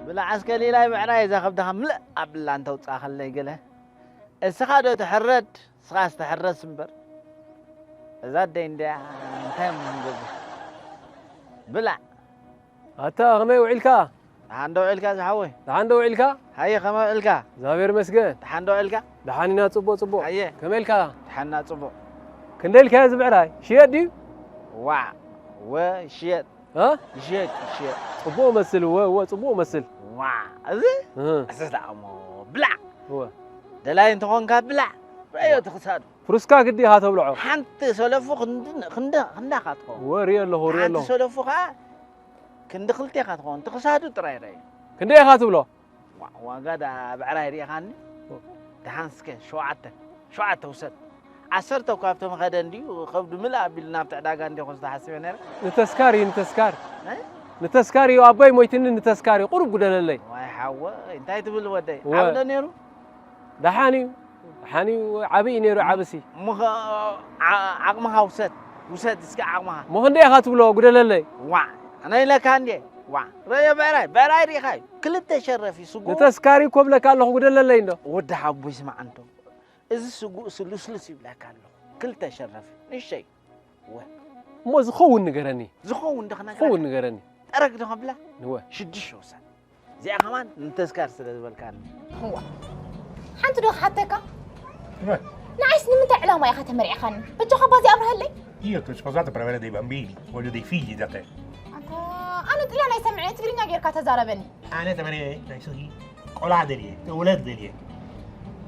ብላዕ እስከ ሊላይ ብዕራይ፣ እዛ ከብድኻ ምልእ ኣብላ እንተውጻእኸለይ ገለ። እስኻ ዶ ትሕረድ? እስኻስ ትሕረስ እምበር። እዛ ኣደይ እንድያ እንታይ እሞ ክንገብር? ብላዕ። ኣታ ከመይ ውዒልካ? ደሓን ዶ ውዒልካ ዝሓወይ? ደሓን ዶ ውዒልካ? ሃየ ከመይ ውዒልካ? እግዚኣብሔር ይመስገን። ደሓን ዶ ውዒልካ? ደሓን ኢና፣ ጽቡቕ ጽቡቕ። ሃየ። ከመይ ኢልካ? ደሓን ኢና ጽቡቕ። ክንደይ ኢልካዮ እዚ ብዕራይ? ሽየጥ ድዩ? ዋዕ፣ ወ፣ ሽየጥ። እ? ይሽየጥ፣ ይሽየጥ። ጽቡቕ መስል፣ እወ፣ እወ፣ ጽቡቕ መስል። ዋዕ፣ እዚ? እ። እዝስ ደኣ እሞ ብላዕ። እወ። ደላይ እንተኾንካ ብላዕ። ረዮ ትኽሳዱ። ፍሩስካ ግዲ ኢኻ ተብልዖ። ሓንቲ ሰለፉ ክንዲ፣ ክንዲ፣ ክንዳኻ ትኸውን። እወ፣ ሪኦ ኣለኹ፣ ሪኦ ሓንቲ ኣለኹ። ሰለፉ ኸኣ ክንዲ ክልቴኻ ትኸውን። ትኽሳዱ ጥራይ ረዮ። ክንደይ ኢኻ ትብሎ? ዋ-፣ ዋጋ ደኣ ብዕራይ ርኢኻኒ? ደሓን እስከ ሸውዓተ፣ ሸውዓተ ውሰድ። ዓሰርተ እኳ ኣብቶም ኸደ እንድዩ፣ ከብዱ ምልእ ኣቢሉ ናብቲ ዕዳጋ እንዲኹ ዝተሓስበ ነይረ። ንተስካር እዩ፣ ንተስካር። እ? ንተስካር እዩ፣ ኣቦይ ሞይትኒ ንተስካር እዩ፣ ቁሩብ ጉደለለይ። ዋይ ሓወይ፣ እንታይ ትብል ወደይ? ወ-፣ ዓቢ ዶ ነይሩ? ደሓን እዩ፣ ደሓን እዩ፣ ዓቢ እዩ ነይሩ፣ ዓብሲ። እሞ ኸ-፣ ዓ-፣ ዓቕምኻ ውሰድ፣ ውሰድ እስከ ዓቕምኻ። እሞ ክንደይ ኢኻ ትብሎ ጉደለለይ? ዋዕ፣ ኣነ ኢለካ እንድየ። ዋዕ፣ ረዮ ብዕራይ፣ ብዕራይ ርኢኻ እዩ። ክልተ ሸረፍ እዩ ስጉኡ። ንተስካሪ እኮ እብለካ ኣለኹ፣ ጉደለለይ እንዶ። ወዲ ሓቦይ ስማዕ እንዶ። እዚ ስጉኡሲ ልስልስ ይብለካ ኣለኹ። ክልተ ሸረፍ እዩ። ንእሽተይ። ወ። እሞ ዝኸውን ንገረኒ። ዝኸውን ዶ ክነግረካ? ዝኸውን ንገረኒ። ጠረግ ዶ ከብላ? ንወ። ሽዱሽተ ውሰድ። እዚኣ ከማን ንተስካር ስለ ዝበልካኒ። እዋ። ሓንቲ ዶ ክሓተካ? እወ። ንዓይስ ንምንታይ ዕላማ ኢኻ ተመሪዕካኒ? በጃኻ ባዚ ኣብርሃለይ? Io ti ho sposato per avere dei bambini, voglio dei figli da te. ኣታ፣ ኣነ ጥልያን ኣይሰምዕን፣ ትግርኛ ጌርካ ተዛረበኒ። ኣነ ተመርየ ናይ ስኺ ቆልዓ ደልየ፣ ውለድ ደልየ።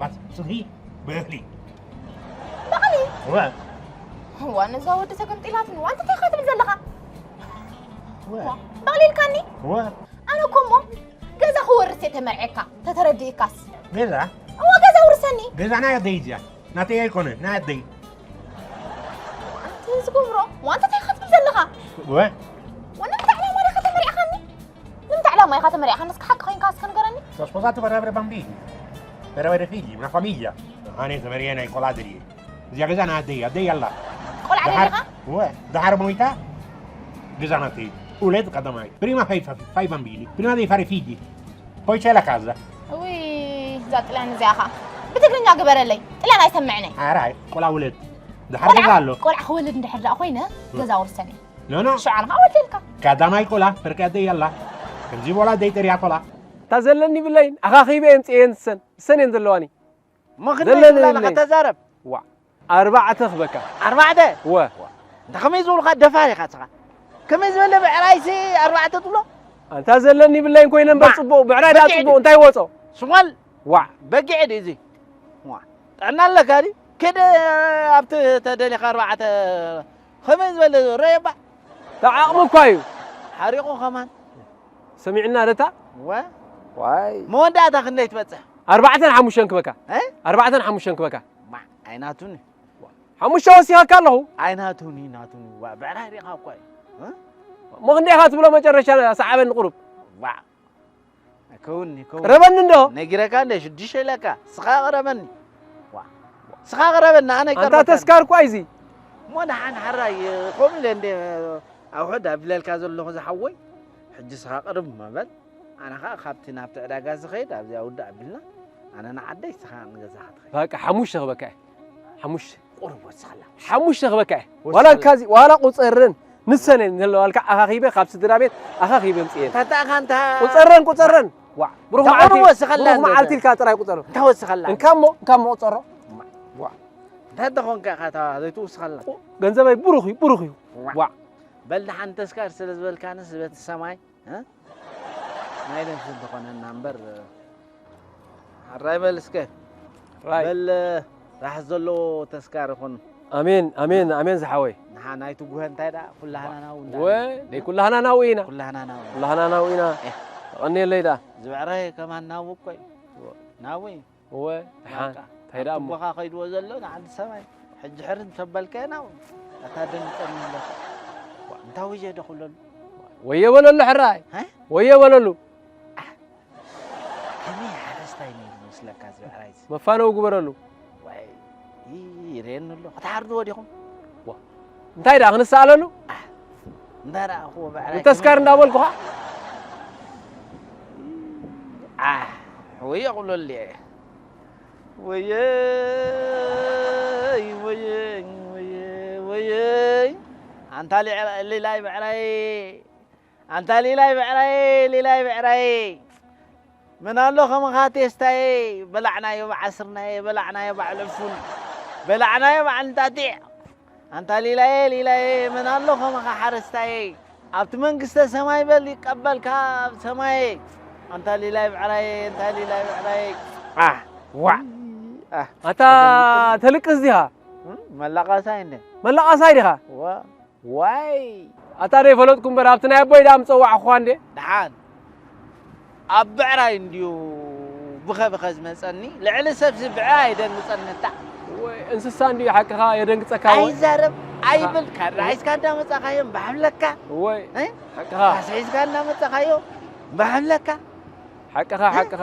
ባስ ስኺ በእኽሊ። በቕሊ? እወ። እዋ፣ ነዛ ወዲ ተገምጢላትኒ፣ ዋንታ እንታይ ኢኻ ትብል ዘለኻ? እወ። ዋ፣ በቕሊ ኢልካኒ? እወ። ኣነ እኮ እሞ ገዛ ክወርስ እየ ተመርዔካ፣ ተተረዲእካስ። ገዛ? እወ፣ ገዛ ውርሰኒ። ገዛ ናይ ኣደይ እያ። ናተይ ኣይኮነ፣ ናይ ኣደይ። ኣንቲ ዝገብሮ፣ ዋንታ እንታይ ኢኻ ትብል ዘለኻ? እወ። ወ ንምንታይ ዕላማ ዲኻ ተመሪዕኻኒ? ንምንታይ ዕላማ ኢኻ ተመሪዕኻኒ? እስኪ ሓቂ ኮይንካ እስኪ ንገረኒ። Ti ho sposato per avere bambini, per avere figli, una famiglia. ኣነ ተመርየ ናይ ቆልዓ ደልየ። እዚኣ ገዛ ናይ ኣደይ፣ ኣደይ ኣላ። ቆልዓ ደሊኻ? እወ፣ ደሓር ሞይታ ገዛ ናተይ። ውለድ ቀዳማይ። Prima fai fa-, fai bambini, prima devi fare figli. Poi c'è la casa. ውይ፣ እዛ ጥልያን እዚኣ ኸዓ። ብትግርኛ ግበረለይ። ጥልያን ኣይሰምዕን እየ። ኣራይ፣ ቆልዓ ውለድ። ደሓር ቆልዓ፣ ገዛ ኣሎ። ቆልዓ ክወልድ እንድሕር ደኣ ኮይነ፣ ገዛ ውርሰኒ። No, no. ሽዓልኻ ወልድልካ። ቀዳማይ ቆልዓ፣ ፍርቂ ኣደይ ኣላ። ከምዚ በላ ኣደይ ጥርያ ቆልዓ። እታ ዘለኒ ብለይን፣ ኣኻኺበ የምጽኤን ሰን፣ ሰን እየን ዘለዋኒ። እሞ ክንደይ ዘለኒ ትብላ ኣለኻ? የብለይን። ተዛረብ። ዋ፣ ኣርባዕተ ክበካ። ኣርባዕተ? ወ። እንተ ኸመይ ዝብሉኻ ደፋር ኢኻ ንስኻ። ከመይ ዝበለ ብዕራይሲ ኣርባዕተ ትብሎ? ኣንታ ዘለኒ ብለይን ኮይነ እምበር ዋ፣ ጽቡቕ፣ ብዕራይ ደኣ በጊዕ ጽቡቕ፣ ድዩ? እንታይ ይወጾ? ስሞል። ዋ። በጊዕ ድዩ እዚ? ዋ። ጥዕና ኣለካ ድዩ? ኪድ ኣብቲ ተደሊኻ ኣርባዕተ ኸመይ ዝበለ ረየባ? እታ ዓቕሚ እኳ እዩ። ሓሪቑ ኸማን። ሰሚዕና ደታ? ወ። ዋይ። መወዳእታ ክንደይ ትበጽሕ? ኣርባዕተን ሓሙሽተን ክበካ። እ? ኣርባዕተን ሓሙሽተን ክበካ። ማ፣ ኣይናቱኒ። ሓሙሽተ ወሲኸካ ኣለኹ። ኣይናቱኒ፣ ናቱኒ። ዋ፣ ብዕራይ ሪኻ እኳ እዩ። እ? እሞ ክንደይ ኢኻ ትብሎ መጨረሻ ሰዓበኒ ቁሩብ? ዋ። ኣይከውንኒ፣ ኣይከውንኒ። ቅረበኒ እንዶ። ነጊረካ እንደ ሽዱሽተ ኢለካ። ስኻ ቅረበኒ። ዋ። ስኻ ቅረበኒ፣ ኣነ ኣንታ ኣይቀርበካን። ተስካር እኳ እዩ እዚ። እሞ ደሓን ሓራይ፣ ከምኡ ኢለ እንደ ኣውሕድ ኣቢለልካ ዘለኹ ዝሓወይ። ሕጂ ስኻ ቅርብ መበል። ኣነ ኸኣ ካብቲ ናብቲ ዕዳጋ ዝኸይድ ኣብዚኣ ውድእ ኣቢልና፣ ኣነ ንዓደይ፣ ንስኻ ንገዛኻ ትኸይድ። በቃ ሓሙሽተ ክበካ እየ። ሓሙሽተ። ቁሩብ ወስኸላ። ሓሙሽተ ክበካ እየ። ወስኸላ። ዋላ እንካዚ፣ ዋላ ቁጸረን ንሰን እየን ዘለዋ። ልክዕ ኣኻኺበ ካብ ስድራ ቤት ኣኻኺበ ኣምጽኤን። ታታኻ እንታ ቁጸረን፣ ቁጸረን። ዋዕ፣ ብሩኽ እታ መዓልቲ፣ ቁሩብ ወስኸላ ብሩኽ እንደ መዓልቲ ኢልካ ጥራይ ቁጸሮ። እንታ ወስኸላ። እንካሞ፣ እንካሞ ቁጸሮ። ዋዕ። እንታይ ተኾንካ ኢኻ እታ ዘይትውስኸላ? ቁ-፣ ገንዘበይ ብሩኽ እዩ፣ ብሩኽ እዩ። ዋዕ። ዋዕ። በል ደሓን ተስካር ስለ ዝበልካንስ በቲ ሰማይ እ? ናይ ነፍሲ እንተኾነና እምበር፣ ሕራይ በል እስከ። ሕራይ። በል፣ ራሕሲ ዘለዎ ተስካር ይኹን። ኣሜን፣ ኣሜን፣ ኣሜን ዝሓወይ። ንሓ-፣ ናይ ትጉሀ እንታይ ደኣ፣ ኩላህና ናው እንዳ-፣ ወ-፣ ደይ ኩላህና ናው ኢና። ኩላህና ናው ኢና። ኩላህና ናው ኢና። ኤህ። ተቐንየለይ ደኣ። ዝብዕራይ ከማን ናው እኮ እዩ። ወ-፣ ናው እዩ። እወ፣ ደሓን። በቃ፣ እንታይ ደኣ ኣብቲ እሞ? ቦኻ ከይድዎ ዘሎ ንዓዲ ሰማይ። ሕጂ ሕር እንተበልካዮ ናው ኣታ ደንጸኒ ኣለካ። ዋ፣ እንታይ ወየ ደኹለሉ? ወየ በለሉ ሕራይ። ሀ? ወየ በለሉ። ከመይ ሓረስታይ ነይሩ መስለካ እዚ ብዕራይ እዚ? መፋነዊ ግበረሉ። ዋይ፣ ይርእየኒ ኣሎ። ክትሓርድዎ ዲኹም? ዋ፣ እንታይ ደኣ ክንሰኣለሉ? ኣህ፣ እንታይ ደኣ እኮ ብዕራይ ንተስካር ከመይ እንዳበልኩኻ? ኣህ፣ ወይ የቕሎልየ። ወየይ፣ ወየይ፣ ወየይ፣ ወየይ። ኣንታ ሊዕራ-፣ ሊላይ ብዕራይ። ኣንታ ሊላይ ብዕራይ፣ ሊላይ ብዕራይ። መን ኣሎ ከማኻ ቴስታየ? በላዕናዮ በዓል ስርናየ፣ በላዕናዮ በዓል ዕፉን፣ በላዕናዮ በዓል እንጣጢዕ። ኣንታ ሊላየ፣ ሊላየ፣ መን ኣሎ ከማኻ ሓረስታየ? ኣብቲ መንግስተ ሰማይ በል ይቀበልካ ኣብ ሰማየ። ኣንታ ሊላይ ብዕራየ፣ ኣንታ ሊላይ ብዕራየ። ኣህ፣ ዋዕ። ኣህ። ኣታ ተልቅስ ዲኻ? እም፣ መላቃሳይ እንደ። መላቃሳይ ዲኻ? ዋ። ዋይ፣ ኣታ ደይ ፈለጥኩ እምበር ኣብቲ ናይ ኣቦይ ደኣ ምጸዋዕኹኻ እንዴ? ደሓን። ኣብ ብዕራይ እንድዩ ብኸ ብኸ ዝመጸኒ፣ ልዕሊ ሰብሲ ብዕራይ የደንግጸኒ እታ። ወይ፣ እንስሳ እንድዩ ሓቅኻ የደንግጸካ ወይ? ኣይዛረብ፣ ኣይብል፣ ካድራ ሒዝካ እንዳመጻኻዮ እምባሕብለካ። ወይ፣ እ? ሓቅኻ። ፋስ ሒዝካ እንዳመጻኻዮ እምባሕብለካ። ሓቅኻ፣ ሓቅኻ፣ ሓቅኻ።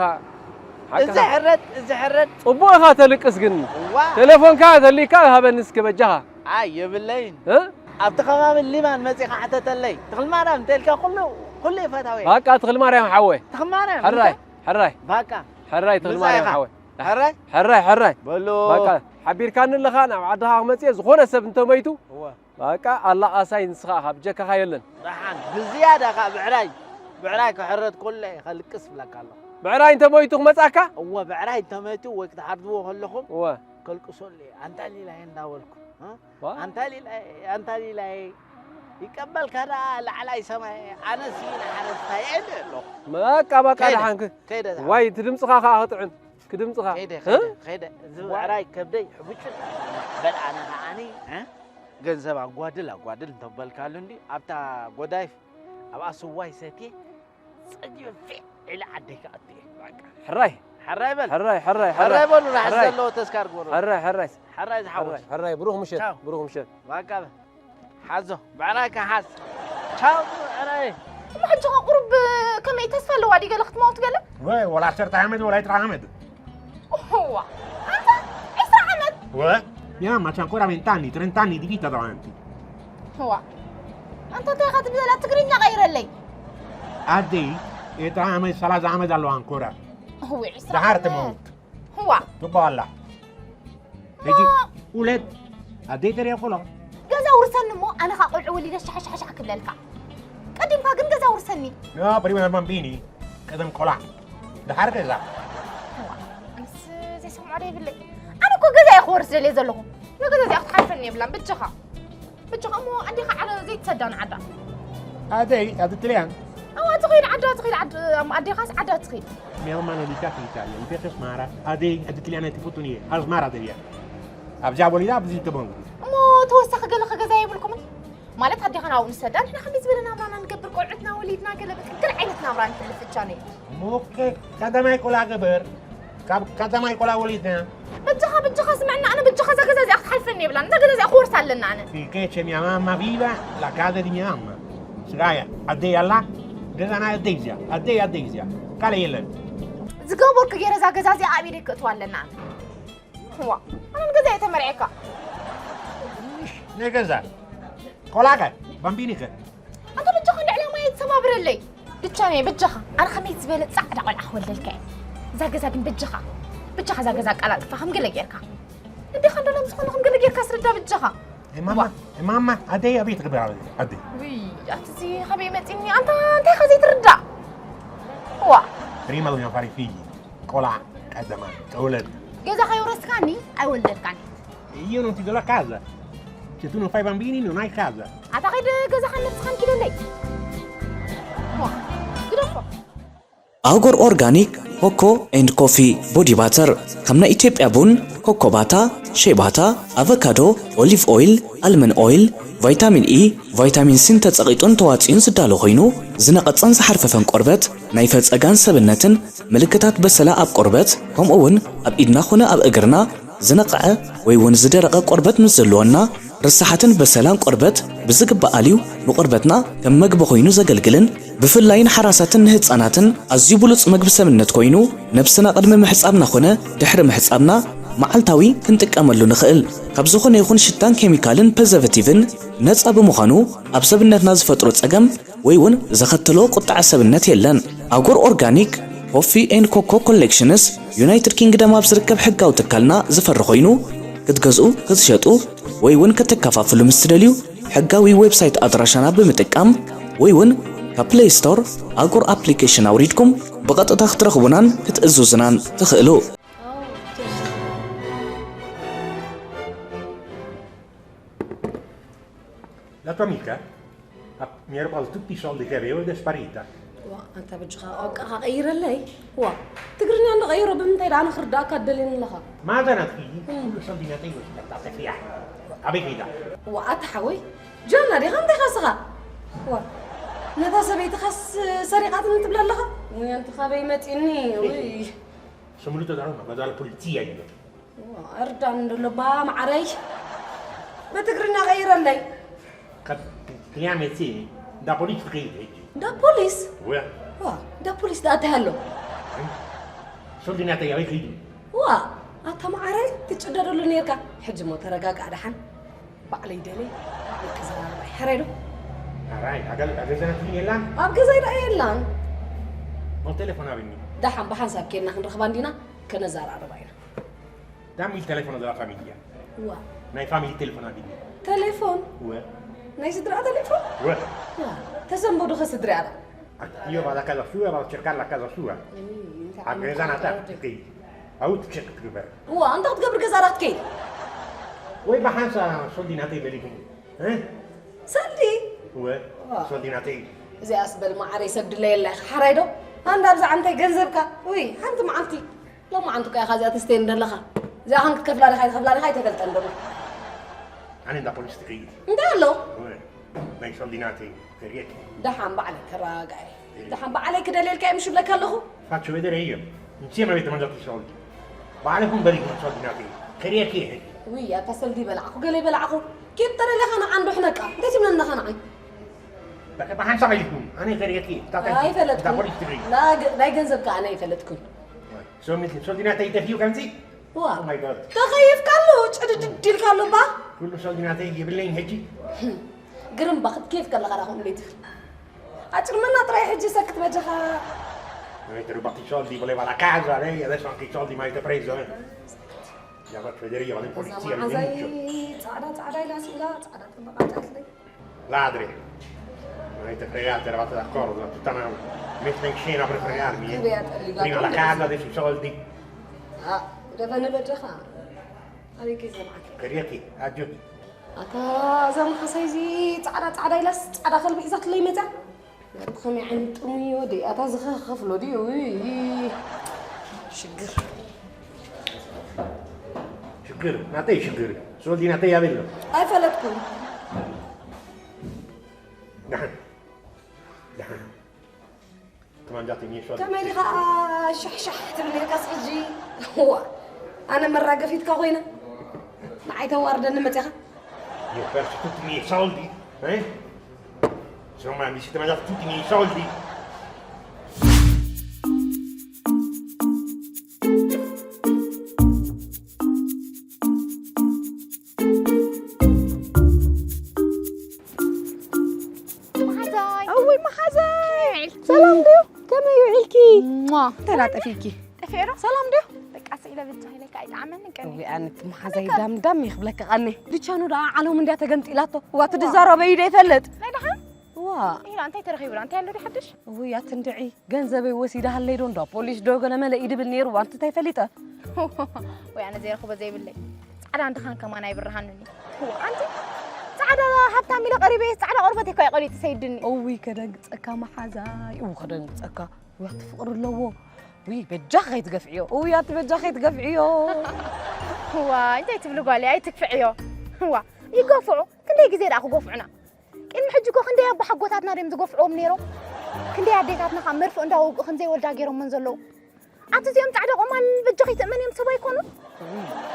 እዚ ሕረድ፣ እዚ ሕረድ። ጽቡቕ ኢኻ ተልቅስ ግን። እዋ። ቴሌፎንካ ተሊካ ሃበኒ እስከ በጃኻ። ኣይ፣ የብለይን። እ? ኣብቲ ከባቢ ሊባን መጺኻ ሕተተለይ። ተኽልማርያም እንተልካ ኩሉ፣ ኩሉ ይፈታዊ። ባቃ ተኽልማርያም ሓወይ። ተኽልማርያም ሕራይ፣ እንተ? ሕራይ። ባቃ። ሕራይ ተኽልማርያም ምሳኻ። ሓወይ። ሕራይ? ሕራይ፣ ሕራይ። በሉ። ባቃ ሓቢርካኒ ኣለኻ፣ ናብ ዓድኻ ክመጽእ እየ፣ ዝኾነ ሰብ እንተመይቱ። እወ። በቃ ኣላቃሳይ ንስኻ ኢኻ፣ ብጀካኻ የለን። ደሓን፣ ብዝያዳ ከኣ ብዕራይ፣ ብዕራይ ክሕረድ ከሎ እየ ከልቅስ እብለካ ኣለኹ። ብዕራይ እንተ ሞይቱ ክመጻካ? እወ፣ ብዕራይ እንተ ሞይቱ ወይ ክትሓርድዎ ከለኹም እወ። ከልቅሰሉ እየ። ኣንታ ሊላየ እንዳበልኩ፣ እ? ዋ። ኣንታ ሊላየ፣ ኣንታ ሊላየ፣ ይቀበልካ ደኣ ላዕላይ ሰማይ፣ ኣነስ ኢና ሓረስታይ እየ ኣለኹ። በቃ፣ በቃ፣ ከይደ፣ ደሓንክ። ከይደ፣ ደሓን። ዋይ፣ እቲ ድምጽኻ ከኣ ክጥዕም፣ ክድምጽኻ። ከይደ፣ እ? ከይደ፣ ከይደ። እዚ ዋ። ብዕራይ ከብደይ ሕቡጭ በል፣ ኣነ ከኣኒ፣ እ? ገንዘብ ኣጓድል ኣጓድል እንተበልካሉ እንዲ ኣብታ ጎዳይፍ ኣብኣ ስዋይ ሰትየ ጸጊበ ፊዕ ኢለ ዓደይ ክኣቱ እየ። በቃ። ሕራይ። ሕራይ በል። ሕራይ፣ ሕራይ፣ ሕራይ። ሕራይ በሉ፣ ራሕሲ ሕራይ። ዘለዎ ተስካር ግበሩ። ሕራይ፣ ሕራይ። ሕራይ ዝሓወስ። ሕራይ፣ ሕራይ። ብሩኽ ምሸት፣ ቻው። ብሩኽ ምሸት። በቃ በል። ሓዞ፣ ብዕራይካ ሓዝ። ቻው፣ ብዕራይ። እሞ ሕጂ ኸ ቁሩብ ከመይ ተስፋ ኣለዋ ድዩ ገለ ክትመውት ገለ? ወይ፣ ወላ ዓሰርተ ዓመት ወላ ዕስራ ዓመት። እዋ፣ ኣንታ ዕስራ ዓመት? ወ፣ mia mamma c'ha ancora venti anni, trenta anni di vita davanti. እዋ፣ ኣንታ እንታይ ኢኻ ትብለላ? ትግርኛ ቀይረለይ። ኣደይ፣ ዕስራ ዓመት፣ ሰላሳ ዓመት ኣለዋ ኣንኮራ። እዊ፣ ዕስራ ደሓር ዓመት። ትመውት። እዋ። ትበሃላ። ሕጂ እሞ ውለድ ኣደይ ተሪያ ቆሎ። ገዛ ውርሰኒ እሞ ኣነ ኸኣ ቆልዑ ወሊደ ሻሕ ሻሕ ሻሕ ክብለልካ። ቀዲምካ ግን ገዛ ውርሰኒ። ያ፣ prima bambini፣ ቀደም ቆልዓ። ደሓር ገዛ። እዋ፣ ኣነስ ዘይሰምዖ ዶ የብለይ። ኣነ እኮ ገዛ እየ ክወርስ ደልየ ዘለኹ። ንገዛ እዚኣ ክትሓልፈኒ የብላን፣ ብጀኻ። ብጀኻ እሞ ኣዴኻ ዓለ ዘይትሰዳ ንዓዳ። ኣደይ፣ ኣደ ጥልያን። ኣዋ፣ ትኺድ ዓዳ፣ ትኺድ ዓድ-፣ ኣም-፣ ኣዴኻስ ዓዳ ትኺድ። Mia mamma non li piace l'Italia, gli piace Asmara. ኣደይ፣ ኣደ ጥልያን ኣይትፈቱን እየ። ኣስማራ ደልያ። ኣብዚኣ ወሊዳ፣ ኣብዚ ተመውት። እሞ ተወሳኺ ገለ ከ ገዛ የብልኩምን? ማለት ኣዴኻ ናብኡ ንሰዳ፣ ንሕና ከመይ ዝበለ ናብራና ንገብር፣ ቆልዑትና ወሊድና ገለ በቃ፣ ገለ ዓይነት ናብራ ንሕልፍ ብቻ ነይ። እሞ ከ-፣ ቀዳማይ ቆልዓ ገበር፣ ካብ ቀዳማይ ቆልዓ ወሊድና። በጃኻ፣ በጃኻ ስምዕና፣ ኣነ በጃኻ እዛ ገዛ እዚኣ ክትሓልፈኒ የብላን። እዛ ገዛ እዚኣ ክወርሳ ኣለና ኣነ። Finché c'è mia mamma viva, la casa di mia mamma። ስጋያ፣ ኣደይ ኣላ፣ ገዛና ኣደይ እዚኣ፣ ኣደይ፣ ኣደይ እዚኣ። ካልእ የለን። ዝገበርኩ ገይረ እዛ ገዛ እዚኣ ኣብ ኢደይ ክእትዋ ኣለና ኣነ። ዋ፣ ኣነ ንገዛ እየ ተመርዒካ። ናይ ገዛ። ቆልዓ ከ? ባምቢኒ ከ? ኣንታ በጃኻ እንዳ ዕላማ እየ ትሰባብረለይ። ብቻ ነይ፣ በጃኻ። ኣነ ከመይ ዝበለ ጻዕዳ ቆልዓ ክወልደልካ እየ። እዛ ገዛ ግን በጃኻ። በጃኻ እዛ ገዛ ኣቀላጥፋ ከም ገለ ጌርካ። እንዴ ከንዶ ሎም ዝኾነ ከም ገለ ጌርካ ኣስረዳ በጃኻ። ማማ፣ ዋ። ማማ፣ ኣደይ ኣበይ ትገብር ኣደይ? ውይ፣ ኣቲ እዚ ከመይ መጺኒ? ኣንታ እንታይ ኢኻ ዘይትርዳእ? ዋ። Prima dobbiamo fare i figli። ቆልዓ ቀደማ ተውለድ። ገዛ ከይወረስካኒ ኣይወልደልካን። Io non ti do la casa. Se tu non fai bambini, non hai casa. ኣታ ኸይድ ገዛኻ ነብስኻን ኪደለይ። ዋ፣ ግደፎ። ኣጎር ኦርጋኒክ ኮኮ ኤንድ ኮፊ ቦዲ ባተር፣ ከም ናይ ኢትዮጵያ ቡን፣ ኮኮ ባታ፣ ሼባታ፣ ኣቮካዶ፣ ኦሊቭ ኦይል፣ ኣልመን ኦይል፣ ቫይታሚን ኢ፣ ቫይታሚን ሲን ተጸቒጡን ተዋጺኡን ዝዳሎ ኮይኑ፣ ዝነቐጸን ዝሓርፈፈን ቆርበት፣ ናይ ፈጸጋን ሰብነትን ምልክታት በሰላ ኣብ ቆርበት፣ ከምኡ'ውን ኣብ ኢድና ኾነ ኣብ እግርና፣ ዝነቐዐ ወይ እውን ዝደረቐ ቆርበት ምስ ዘለዎና፣ ርሳሓትን በሰላን ቆርበት ብዝግባእ ኣልዩ ንቆርበትና ከም መግቢ ኮይኑ ዘገልግልን ብፍላይ ንሓራሳትን ንህፃናትን ኣዝዩ ብሉፅ መግቢ ሰብነት ኮይኑ፣ ነብስና ቅድሚ ምሕፃብና ኮነ ድሕሪ ምሕፃብና መዓልታዊ ክንጥቀመሉ ንኽእል። ካብ ዝኾነ ይኹን ሽታን ኬሚካልን ፕሪዘርቨቲቭን ነፃ ብምዃኑ፣ ኣብ ሰብነትና ዝፈጥሮ ፀገም ወይ እውን ዘኸትሎ ቁጥዐ ሰብነት የለን። ኣጎር ኦርጋኒክ ኮፊ ኤንድ ኮኮ ኮሌክሽንስ፣ ዩናይትድ ኪንግደም ኣብ ዝርከብ ሕጋዊ ትካልና ዝፈሪ ኮይኑ፣ ክትገዝኡ፣ ክትሸጡ ወይ እውን ክትከፋፍሉ ምስ ትደልዩ፣ ሕጋዊ ዌብሳይት ኣድራሻና ብምጥቃም ወይ እውን ካብ ፕሌይ ስቶር ኣጎር ኣፕሊኬሽን ኣውሪድኩም ብቐጥታ ክትረኽቡናን ክትእዝዙናን ትኽእሉ። La tua amica mi ha rubato tutti i soldi che avevo ed è sparita. ዋ ኣንታ በጅኻ ቋንቋኻ ቀይረለይ። ዋ ትግርኛ እንዶ ቀይሮ ብምንታይ ደኣ ንኽርዳእካ ደልየኒ ኣለኻ። Mata na figli, sono dinatei così, tantate fiate. Avete da. ዋ ኣታ ሓወይ ጃና ዲኻ እንታይ ኻስኻ። ዋ ነታ ሰበይትኻስ ሰሪቓትኒ ትብላ ኣለኻ። ወይ ኣንቲ ካበይ መፂኒ። ወይ Sono venuto da Roma, vado alla polizia io. ኣርዳን እንደሎ ባ ማዓረይ በትግርኛ ቀይረለይ። Chiamiamoci da police che io. እንዳ ፖሊስ Uè, ዋ እንዳ ፖሊስ ደኣ እንታይ ኣሎ። Sono dinatei, avete figli. ዋ ኣታ ማዓረይ ትጭደደሉ ነርካ። ሕጂ ሞ ተረጋግኣ ደሓን። ባዕለይ ደለይ ባዕለይ ክዘራርባ እየ። ሕራይ ዶ Rai, a casa non è là? ኣብ ገዛይ ደኣ የላን። Non telefonavimi. ደሓን ብሓንሳብ ኬድና ክንረኽባ እንዲና። ከነዘራርባ ኢና። Dammi il telefono della famiglia. ዋ Nei famigli telefonavimi. ቴሌፎን Uè. ናይ ስድራ ቴሌፎን Uè. ዋ ተሰንበዱ ኸስድሪያ ዳ Io vado a casa sua, vado a cercarla a casa sua. A Gresana Tatti, che ha avuto certo che per. ዋ እንተ ክትገብር ገዛ ዳ ክትከይድ Uè, ma hansa sono dinatei per i. Eh? ሰልዲ Uè, sono dinatei. እዚኣስ በል ማዓረይ ሰብ ድለየላ ኢኻ ሓራይ ዶ ኣንዳ ኣብዛ ዓንታይ ገንዘብካ ውይ ሓንቲ መዓልቲ ሎማዓንቲ እኮ ኢኻ እዚኣ ተስተየኒ ዘለኻ እዚኣ ኸን ክትከፍላ ዲኻ ኣይትኸፍላ ዲኻ ኣይተፈልጠን ደሎ Ani da police che. እንታይ ኣሎ Uè, nei sono dinatei, che riecchi. ደሓን ባዕለይ ከረጋጋየ ደሓን ባዕለይ ክደልየልካ እየ ምሽ ብለካ ኣለኹ Faccio vedere io. Insieme avete mangiato i soldi. Vale con beri con soldi nati. Che riecchi. ውይ ኣታ ሰልዲ በላዕኩ ገለ በላዕኩ ኬድ ተደለኻ ንዓ እንዶ ሕነቃ እንታይ ትብለኒ ኣለኻ ንዓይ Perché ma hansa mai tu? Ani che riecchi. State Da ኣይፈለጥኩን police che. ናይ ገንዘብ ከዓ ኣነ ኣይፈለጥኩን Sono soldi nati te fiu canzi? ዋ Oh my god. ተኸይፍካ ኣሎ ጭድድድ ኢልካ ኣሎ ባ Quello soldi nati io billing heji. ግርም ባ ክትኬፍ ከለኻ ዳ ከምኡ ትብል ኣጭርመና ጥራይ ሕጂ ሰክት በጃኻ Avete rubato i soldi, voleva la casa, lei adesso anche i soldi mi avete preso, eh? Gli faccio vedere io, vado in polizia, mi መዓዛይ denuncio. ጻዕዳ ጻዕዳ ኢላ ስኢላ ጻዕዳ ጥበቃ ጫትለይ Ladri! Mi avete fregato, eravate d'accordo, tutta una messa in scena per fregarmi, eh? Creato, Prima la casa, adesso i soldi. ደፈነ በጃኻ ኣበይ ከይሰማዕካ Che riecchi, aggiungi. ኣታ እዛ መሓሳይ እዚ ጻዕዳ ጻዕዳ ኢላስ ጻዕዳ ከልቢ ሒዛትለይ መጽያ ከመይ ዓይነት ጥሙዮ ድያታ ዝኸፍሎ ድዩ ሽግር Shukr, natei shukr. Soldi natei averlo. ኣይፈለጥኩ Dahan. Dahan. Ti mangiate i miei soldi. ከመይ ዲኻ ሻሕሻሕ ትብል ነርካስ ሕጂ ዋ ኣነ መራገፊትካ ኮይነ ንዓይ ተዋርደኒ መፅኻ Io ho perso tutti i miei soldi, eh? Insomma, mi siete mangiati tutti i miei soldi. መሓዛይ እውይ መሓዛይ ውዒልኪ? ሰላም ድዩ? ከመይ ውዒልኪ? ሟ። ተላጠፊልኪ ጠፊኤ ዶ ሰላም ድዩ? በቃ ስኢለ ብቻ ኢለካ ኣይጠዓመኒ ቀኒ እውይ ኣንቲ መሓዛይ ዳምዳም ይኽብለኪ ቐኒ ልቻኑ ደኣ ዓለሙ እንድያ ተገምጢላቶ እዋ እቲ ድዛረበ ኢደ ይፈልጥ ናይ ደሓን እዋ ኢላ እንታይ ተረኺቡላ እንታይ ኣሎ ዶ ሓድሽ እውይ ኣቲ እንድዒ ገንዘበይ ወሲዳ ሃለይ ዶ እንዳ ፖሊስ ዶ ገለ መለ ይድብል ነይሩ እዋ ኣንቲ እንታይ ፈሊጠ ወይ ኣነ ዘይረኽቦ ዘይብለይ ፃዕዳ እንድኻን ከማን ኣይብርሃንኒ ኣንቲ ፃዕዳ ሃብታም ኢለ ቀሪበ ፃዕዳ ቆርበት እኳ ይቐሊጥ ሰይድኒ እውይ ከደንግፀካ መሓዛይ እው ከደንግፀካ ውያቲ ፍቕሪ ኣለዎ ውይ በጃ ከይትገፍዕዮ ውያቲ በጃ ከይትገፍዕዮ ዋ እንታይ ትብሊ ጓል ኣይትግፍዕዮ ዋ ይገፍዑ ክንደይ ግዜ ደኣ ክገፍዑና ቅድሚ ሕጂ እኮ ክንደይ ኣቦሓጎታትና ድዮም ዝገፍዕዎም ነይሮም ክንደይ ኣዴታትና ካብ መርፍእ እንዳወግኡ ከምዘይወልዳ ገይሮመን ዘለዉ ኣቲ እዚኦም ፃዕዳ ቆማል በጃኺ ትእመን እዮም ሰብ ኣይኮኑ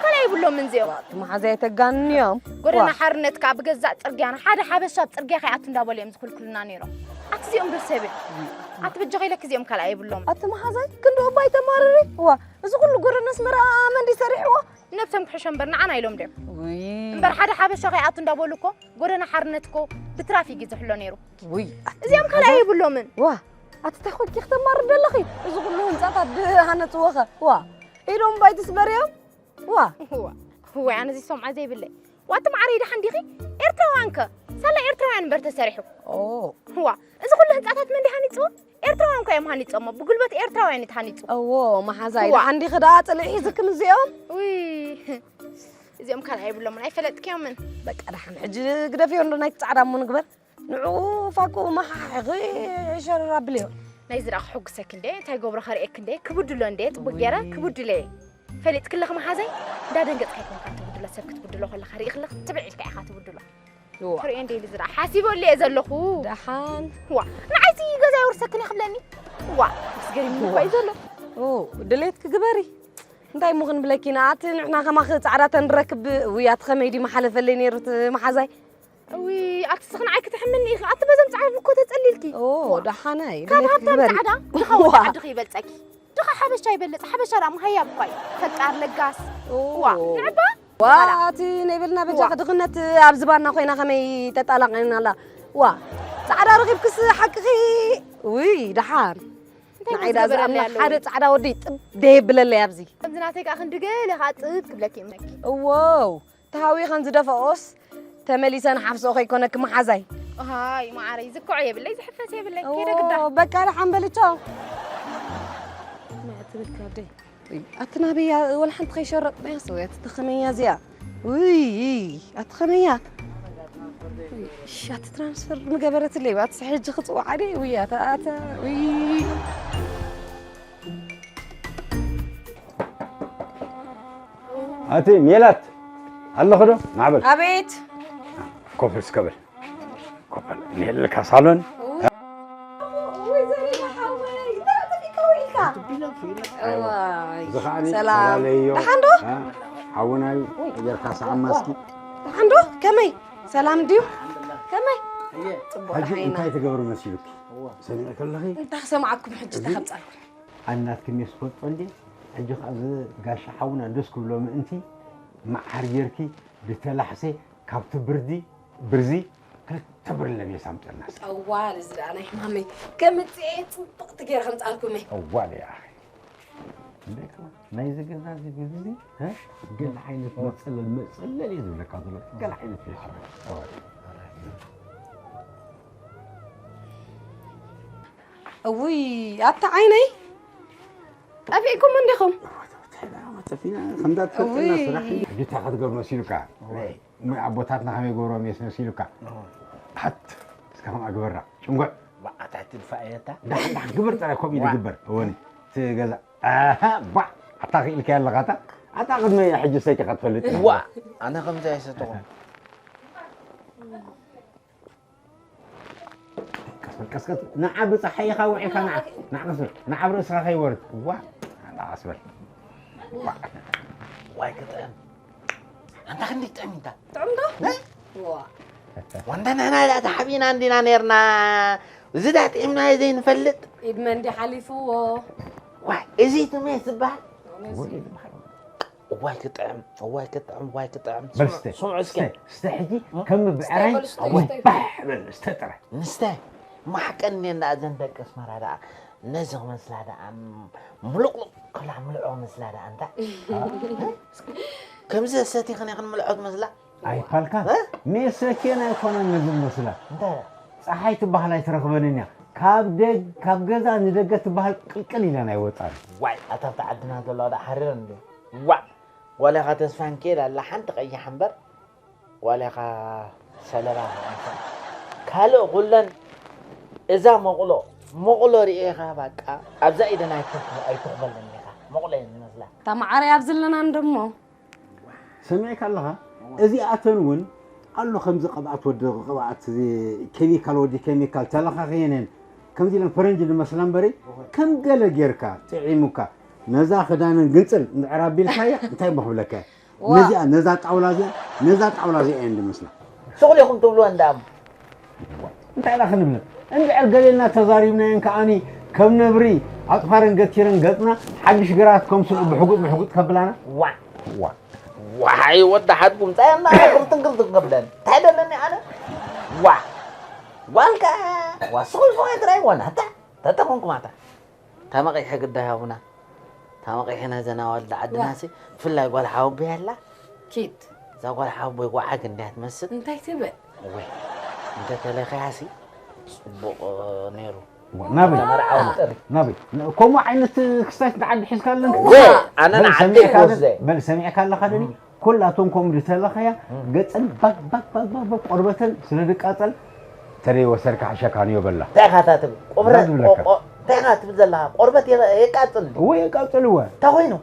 ካልኣይ ይብሎምን እዚኦም። እቲ መሓዛይ ተጋንዮም። ጎደና ሓርነት ከዓ ብገዛእ ፅርግያና ሓደ ሓበሻ ኣብ ፅርግያ ከይኣቱ እንዳበሉ እዮም ዝክልክሉና ነይሮም። ኣቲ እዚኦም ዶ ሰብ እዮም? ኣቲ በጃኺ ኢለኪ እዚኦም ካልኣ የብሎም። ኣቲ መሓዛይ ክንዲ እባ ኣይተማርሪ። እዋ እዚ ኩሉ ጎደና ኣስመራ መን ድዩ ሰሪሕዎ? ነብሶም ክሕሾ እምበር ንዓና ኢሎም ድዮም? ውይ እምበር ሓደ ሓበሻ ከይኣቱ እንዳበሉ እኮ ጎደና ሓርነት እኮ ብትራፊክ እዩ ዝሕሎ ነይሩ። ውይ እዚኦም ካልኣ የብሎምን። ዋ ኣቲ እንታይ ኮንኪ ክተማርሪ ደለኺ? እዚ ኩሉ ህንፃታት ድሃነፅዎ ኸ? ዋ ኢዶም እባ ኣይትስበርዮም። ዋ እዋ እዋይ ኣነ እዚ ሰምዓ ዘይብለይ ዋቲ ማዕረይ ደሓን ዲኺ ኤርትራውያን ከ ሳላ ኤርትራውያን እምበር ተሰሪሑ ኦ ዋ እዚ ኩሉ ህንፃታት መን ዲሃኒፅዎ ኤርትራውያን እኳ እዮም ሃኒፆሞ ብጉልበት ኤርትራውያን እዩ ተሃኒፁ እዎ መሓዛይ ዋ። ደሓን ዲኺ ደኣ ፅልኢ ሒዝክም እዚኦም ውይ እዚኦም ካልኣ የብሎምን ኣይፈለጥክዮምን በቃ ደሓን ሕጂ ግደፍዮ እንዶ ናይቲ ፃዕዳ እሞ ንግበር ንዕኡ ፋኩ መሓሕኺ ሸረር ኣብልዮ። ናይዚ ደኣ ክሕጉሰኪ እንዴ እንታይ ገብሮ ከርእየኪ እንዴ ክብድሎ እንዴ ጽቡቅ ገይረ ክብድሎ እየ ፈሊጥኪ ኣለኺ መሓዘይ እንዳደንገጽካ ኣይኮንካ ትብድሎ ሰብ ክትብድሎ ከለኻ ርኢኺ ኣለኺ ትብዕ ኢልካ ኢኻ ትብድሎ ትርእዮ እንዴ ኢሉ ዝረኣ ሓሲበሉ እየ ዘለኹ ደሓን ዋ ንዓይሲ ገዛ የውርሰክን እየ ክብለኒ ዋ ምስ ገሪምኒ እኳ እዩ ዘሎ ድሌትኪ ግበሪ እንታይ እሞ ክንብለኪ ኢና ኣቲ ንሕና ከማኺ ጻዕዳ ተንረክብ ውይ ኣቲ ከመይ ድዩ መሓለፈለይ ነይሩ እቲ መሓዛይ እውይ ኣቲ ስኽን ዓይኪ ትሕምኒ ኢኺ ኣቲ በዞም ጻዕዳ እኮ ተጸሊልኪ ኦ ደሓናይ ካብ ሃብታም ጻዕዳ ድኻ ወዲ ዓድኺ ይበልጸኪ ድኻ ሓበሻ ይበልጽ ሓበሻ ደኣ ሃያብ እኳ እዩ ፈቃር ለጋስ ዋ ንዕባ ዋ ኣቲ ናይ በልና በጃኺ ድኽነት ኣብ ዝባና ኮይና ከመይ ተጣላቒና ኣላ ዋ ጻዕዳ ረኺብክስ ሓቅኺ ውይ ደሓን ንዓይ ደኣ ዝኣምና ሓደ ጻዕዳ ወዲ ጥብ ደየብለለይ ኣብዚ ከምዚ ናተይ ከዓ ክንዲ ገለ ከዓ ጥብ ክብለኪ እምነኪ እዎው ተሃዊኸን ዝደፈኦስ ተመሊሰ ንሓፍስኦ ከይኮነኪ መሓዛይ። ሃይ መዓረይ ዝክዖ የብለይ ዝሕፈስ የብለይ ከይደ ግዳ። በቃ ደሓን በሊ ቻው። ትብል ከብደይ። ኣቲ ናበይ እያ ወላ ሓንቲ ከይሸረጥናያ ሰው እያ ትተኸመያ እዚኣ። ውይ ኣቲ ኸመያ። እሺ ኣቲ ትራንስፈር ምገበረትለይ ኣቲ ሕጂ ክፅዋዓ ድየ ውይ ኣታ ኣታ ውይ። ኣቲ ሜላት ኣለኺ ዶ? ናዕበል። ኣቤት። ኮፍ እስከ በል። ኮፍ በል። እኒሀልካ ሳሎን። ሰላም። ደሓን ዶ? ሓውናዩ ጌርካ ሰዓማ እስኪ። ደሓን ዶ? ከመይ? ሰላም ድዩ? ከመይ? ጽቡቕ ሕጂ ደሓን ኢና። እንታይ ትገብሪ መሲሉኪ? ሰሚዐ ከለኺ እንታይ ክሰምዓኩም ሕጂ እንታይ ከምጻልኩም? ኣናትኪ ሜስ ፈልጦ እንዴ ሕጂ ከኣ እዚ ጋሻ ሓውና ደስ ክብሎ ምእንቲ መዓር ጌርኪ ብተላሕሴ ካብቲ ብርዲ ብርዚ ክልተ ብርለ ሜስ ኣምጠልና እስኪ። ጠዋል እዚ ደኣ ናይ ሕማመይ ከምጽኤ ጽብቕቲ ገይረ ከምጻልኩመይ። ጠዋል እያ ኣኺ። እንዴ ከማ ናይዚ ገዛ እዚ ብርዚ እ ገለ ዓይነት መጸለል መጸለል እዩ ዝብለካ ዘሎ ገለ ዓይነት ሜስ። ጠዋል። እውይ ኣታ ዓይነይ ጠፊእኩም እንዲኹም ጠፊና ከምዛ ትፈልጠና እውይ። ስራሕ ሕጂ እንታይ ክትገብር መሲሉካ ናይ ሞያ ኣቦታትና ከመይ ገብሮም የስ መሲሉካ ሓት እስካ ከምኣ ግበራ ጭንጉዕ ባዓ ታሕቲ ድፋ እየታ ዳሕ ዳሕ ግበር ጥራይ ከምኡ ኢሉ ግበር እወኒ እቲ ገዛ ኣሃ ባዕ ኣታ ክኢልካ ኣለካ ኣታ ኣታ ቅድመ ሕጂ ሰይትካ ትፈልጥ ዋ ኣነ ከምዚ ኣይሰተኹም ቀስቀስ ንዓ ብፀሓይ ኢኻ ውዒልካ ንዓ ንዓ ቀስ ንዓ ኣብ ርእስኻ ከይወርድ ዋ ንዓ ቀስ በል ዋይ ክጥዕም ኣንታ ክንደይ ጥዕም እንታ ጥዑም ዶ ወንደ ንሕና ዳ ተሓቢና እንዲና ነርና እዚ ዳ ጥዒምናዮ ዘይንፈልጥ ኢድ መንዲ ሓሊፍዎ ዋይ እዚ ትሜ ዝበሃል እዋይ ክጥዕም እዋይ ክጥዕም እዋይ ክጥዕም በል ስተ ስምዑ እስከ ስተ ስተ ሕጂ ከም ብዕራይ ስተ፣ በል ስተ፣ እዋይ ስተ። ባሕ በል ስተ ጥራይ ንስተ ማሕቀን እኔና እዘን ደቂ ኣስመራ ደኣ ነዚ ክመስላ ደኣ ምሉቅሉቅ ክላ ምልዖ መስላ ደኣ እንታ ከምዚ ሰቲኽን ኢኽን ምልዖ ትመስላ ኣይፋልካ እ? ሜሰኬን ኣይኮነን ነዚ መስላ እንታይ ደኣ? ፀሓይ ትበሃል ኣይትረኽበንን እያ ካብ ደግ ካብ ገዛ ንደገ ትበሃል ቅልቅል ኢለን ኣይወፃን ዋይ ኣታ ኣብቲ ዓድና ዘለዋ ደኣ ሓሪረን እንዲ ዋዕ ዋላ ኢኻ ተስፋ ንኬድ ኣላ ሓንቲ ቀያሕ እምበር ዋላ ኢኻ ሰለባ ካልእ ኩለን እዛ መቑሎ መቑሎ ርኤኻ ባቃ ኣብዛ ኢደን ኣይትኽበለን ኢኻ መቑሎ እየን ዝመስላ እታ መዓረይ ኣብ ዝለና እንደሞ ሰሚዕካ ኣለኻ እዚኣተን እውን ኣሎ ከምዚ ቅብኣት ወዲ ቅብኣት ኬሚካል ወዲ ኬሚካል ተለኻኺየን እየን ከምዚ ኢለን ፈረንጂ ዝመስላ እምበሪ ከም ገለ ጌርካ ጥዒሙካ ነዛ ክዳነን ግንፅል እንድዕር ኣቢልካያ እንታይ እሞ ክብለካ እየ ዋ። ነዚኣ፣ ነዛ ጣውላ እዚኣ፣ ነዛ ጣውላ እዚኣ እየን ዝመስላ። ስቕ ኢኹም ትብልወን ደኣ እሞ። እንታይ ኢና ክንብል? እንድዕር ገሌና ተዛሪብናየን ከዓኒ ከም ነብሪ ኣፅፋረን ገቲረን ገፅና ሓድሽ ግራት ከም ስልኡ ብሕጉጥ ብሕጉጥ ከብላና። ዋ ዋ ዋይ ወዲ ሓድጉም ፃየና ክርትን ክርትን ከብለን እንታይ ደለኒ ኣነ ዋ ዋልካ ዋ ስኹል ፎይ ትራይ ወና ታ ተተኾንኩም ኣታ ተመቒሐ ግዳይ ኣቡና ተመቒሐ ነዘን ኣዋልድ ዓድና ሲ ብፍላይ ጓል ሓወቦይ ኣላ ኪድ እዛ ጓል ሓወቦይ ጓዓግ እንድያ ትመስል እንታይ ትብል ወይ እንተተለኸያሲ ፅቡቕ ነይሩ ናበይ መርዓዊ ጥሪ ናበይ ከምኡ ዓይነት ክስታሽ ንዓዲ ሒዝካ ኣለንካ ወይ ኣነ ንዓዲ ሰሚዕካ ይወዘ በል ሰሚዕካ ኣለኻ ደኒ ኩላቶም ከምኡ ዝተለኸያ ገፀን ባግ ባግ ባግ ባግ ባግ ቆርበተን ስለ ዝቃፀል ተደይ ወሰድካ ሕሸካንዮ በላ እንታይ ኢኻ ትብል ቆብረት እንታይ ኢኻ ትብል ዘለኻ ቆርበት የቃፅል እወ የቃፅል እወ እንታይ ኮይኑ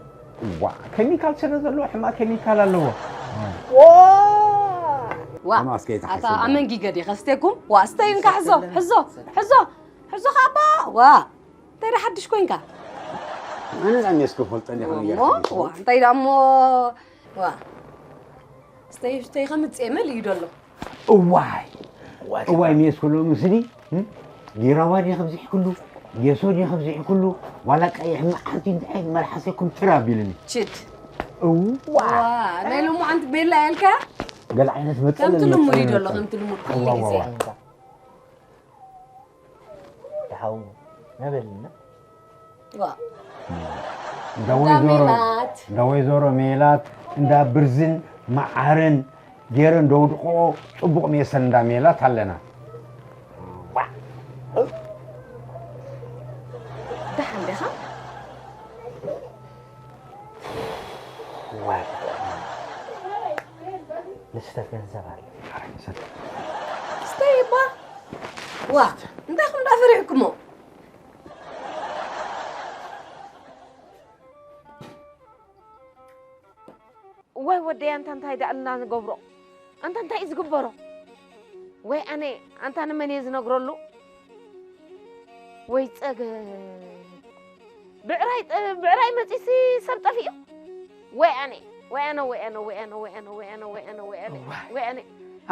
ዋ ኬሚካል ስለ ዘለዎ ሕማቕ ኬሚካል ኣለዎ ዋ ኣመንጊገ ዲኸ ስተኩም ዋ ስተይንካ ሕዞ ሕዞ ሕዞ ሕዞ ካባ ዋ እንታይ ሓድሽ ኮንካ ኣነ ዳሜስኩ ፈልጠኒ እንታይ ዳሞ ዋ ስተይ ስተይ ከምፅእ መል እዩ ደሎ እዋይ እዋይ ሜስኩ ሎሚ ስኒ ጊራዋ ድየ ከብዚሕክሉ ጌሶ ድየ ከብዚሕክሉ ዋላ ቀይሕ መዓልቲ እንታይ መልሓሰኩም ትር ኣቢልኒ ችድ እዋ ናይ ሎማዓንቲ ቤላ ያልካ ገለ ዓይነት መፀለሊ ከምቲ ልሙድ እዩ ደሎ ከምቲ ልሙድ ኩሉ ግዜ ተሓውሙ ነበልና ዋ እንዳ ወይዘሮ ሜላት እንዳ ወይዘሮ ሜላት እንዳ ብርዝን መዓርን ገይረን ደውድቆ ፅቡቕ ሜሰን እንዳ ሜላት ኣለና ደሓን ዲኻ ዋይ ንስተ ገንዘብ ኣለ ስተይ እባ ዋ እንታይ ኹም እንዳፈሪሕኩሞ ወይ ወደይ ኣንታ እንታይ ደኣልና ንገብሮ ኣንታ እንታይ እዩ ዝግበሮ ወይ ኣነ ኣንታ ንመን እየ ዝነግረሉ ወይ ጸገ ብዕራይ ብዕራይ መጺሲ ሰብ ጠፊኡ ወይ ኣነ ወይ ኣነ ወይ ኣነ ወይ ኣነ ወይ ኣነ ወይ ኣነ ወይ ኣነ ወይ ኣነ ወይ ኣነ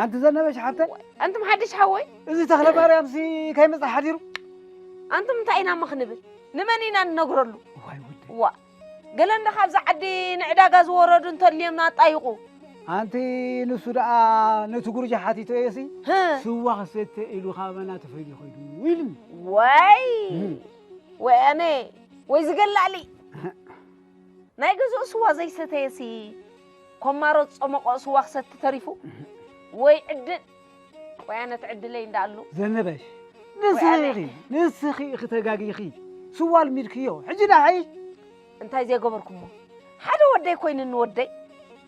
ኣንቲ ዘነበሽ ሓብተ ኣንቱም ሓድሽ ሓወይ እዚ ተኽለ ማርያምሲ ከይመጽእ ሓዲሩ ኣንቱም እንታይ ኢና እሞ ክንብል ንመን ኢና ንነግረሉ ዋይ ወደ ዋ ገለ እንደ ካብዚ ዓዲ ንዕዳጋ ዝወረዱ እንተልዮም ኣጣይቑ ኣንቲ ንሱ ደኣ ነቲ ጉርጃ ሓቲቶ እየሲ ስዋ ክሰተ ኢሉ ካባና ተፈሊ ኸይዱ ኢሉኒ ወይ ወይ ኣነ ወይ ዝገላሊ ናይ ገዝኡ ስዋ ዘይሰተየሲ ኮማሮ ዝፀመቆ ስዋ ክሰቲ ተሪፉ ወይ ዕድል ወይ ኣነ ትዕድለይ እንዳኣሉ ዘነበሽ ንስኺ ኢኺ ንስኺ ኢኺ ተጋጊኺ ስዋ ኣልሚድክዮ ሕጂ ዳሓይ እንታይ ዘይገበርኩሞ ሓደ ወደይ ኮይኑኒ ወደይ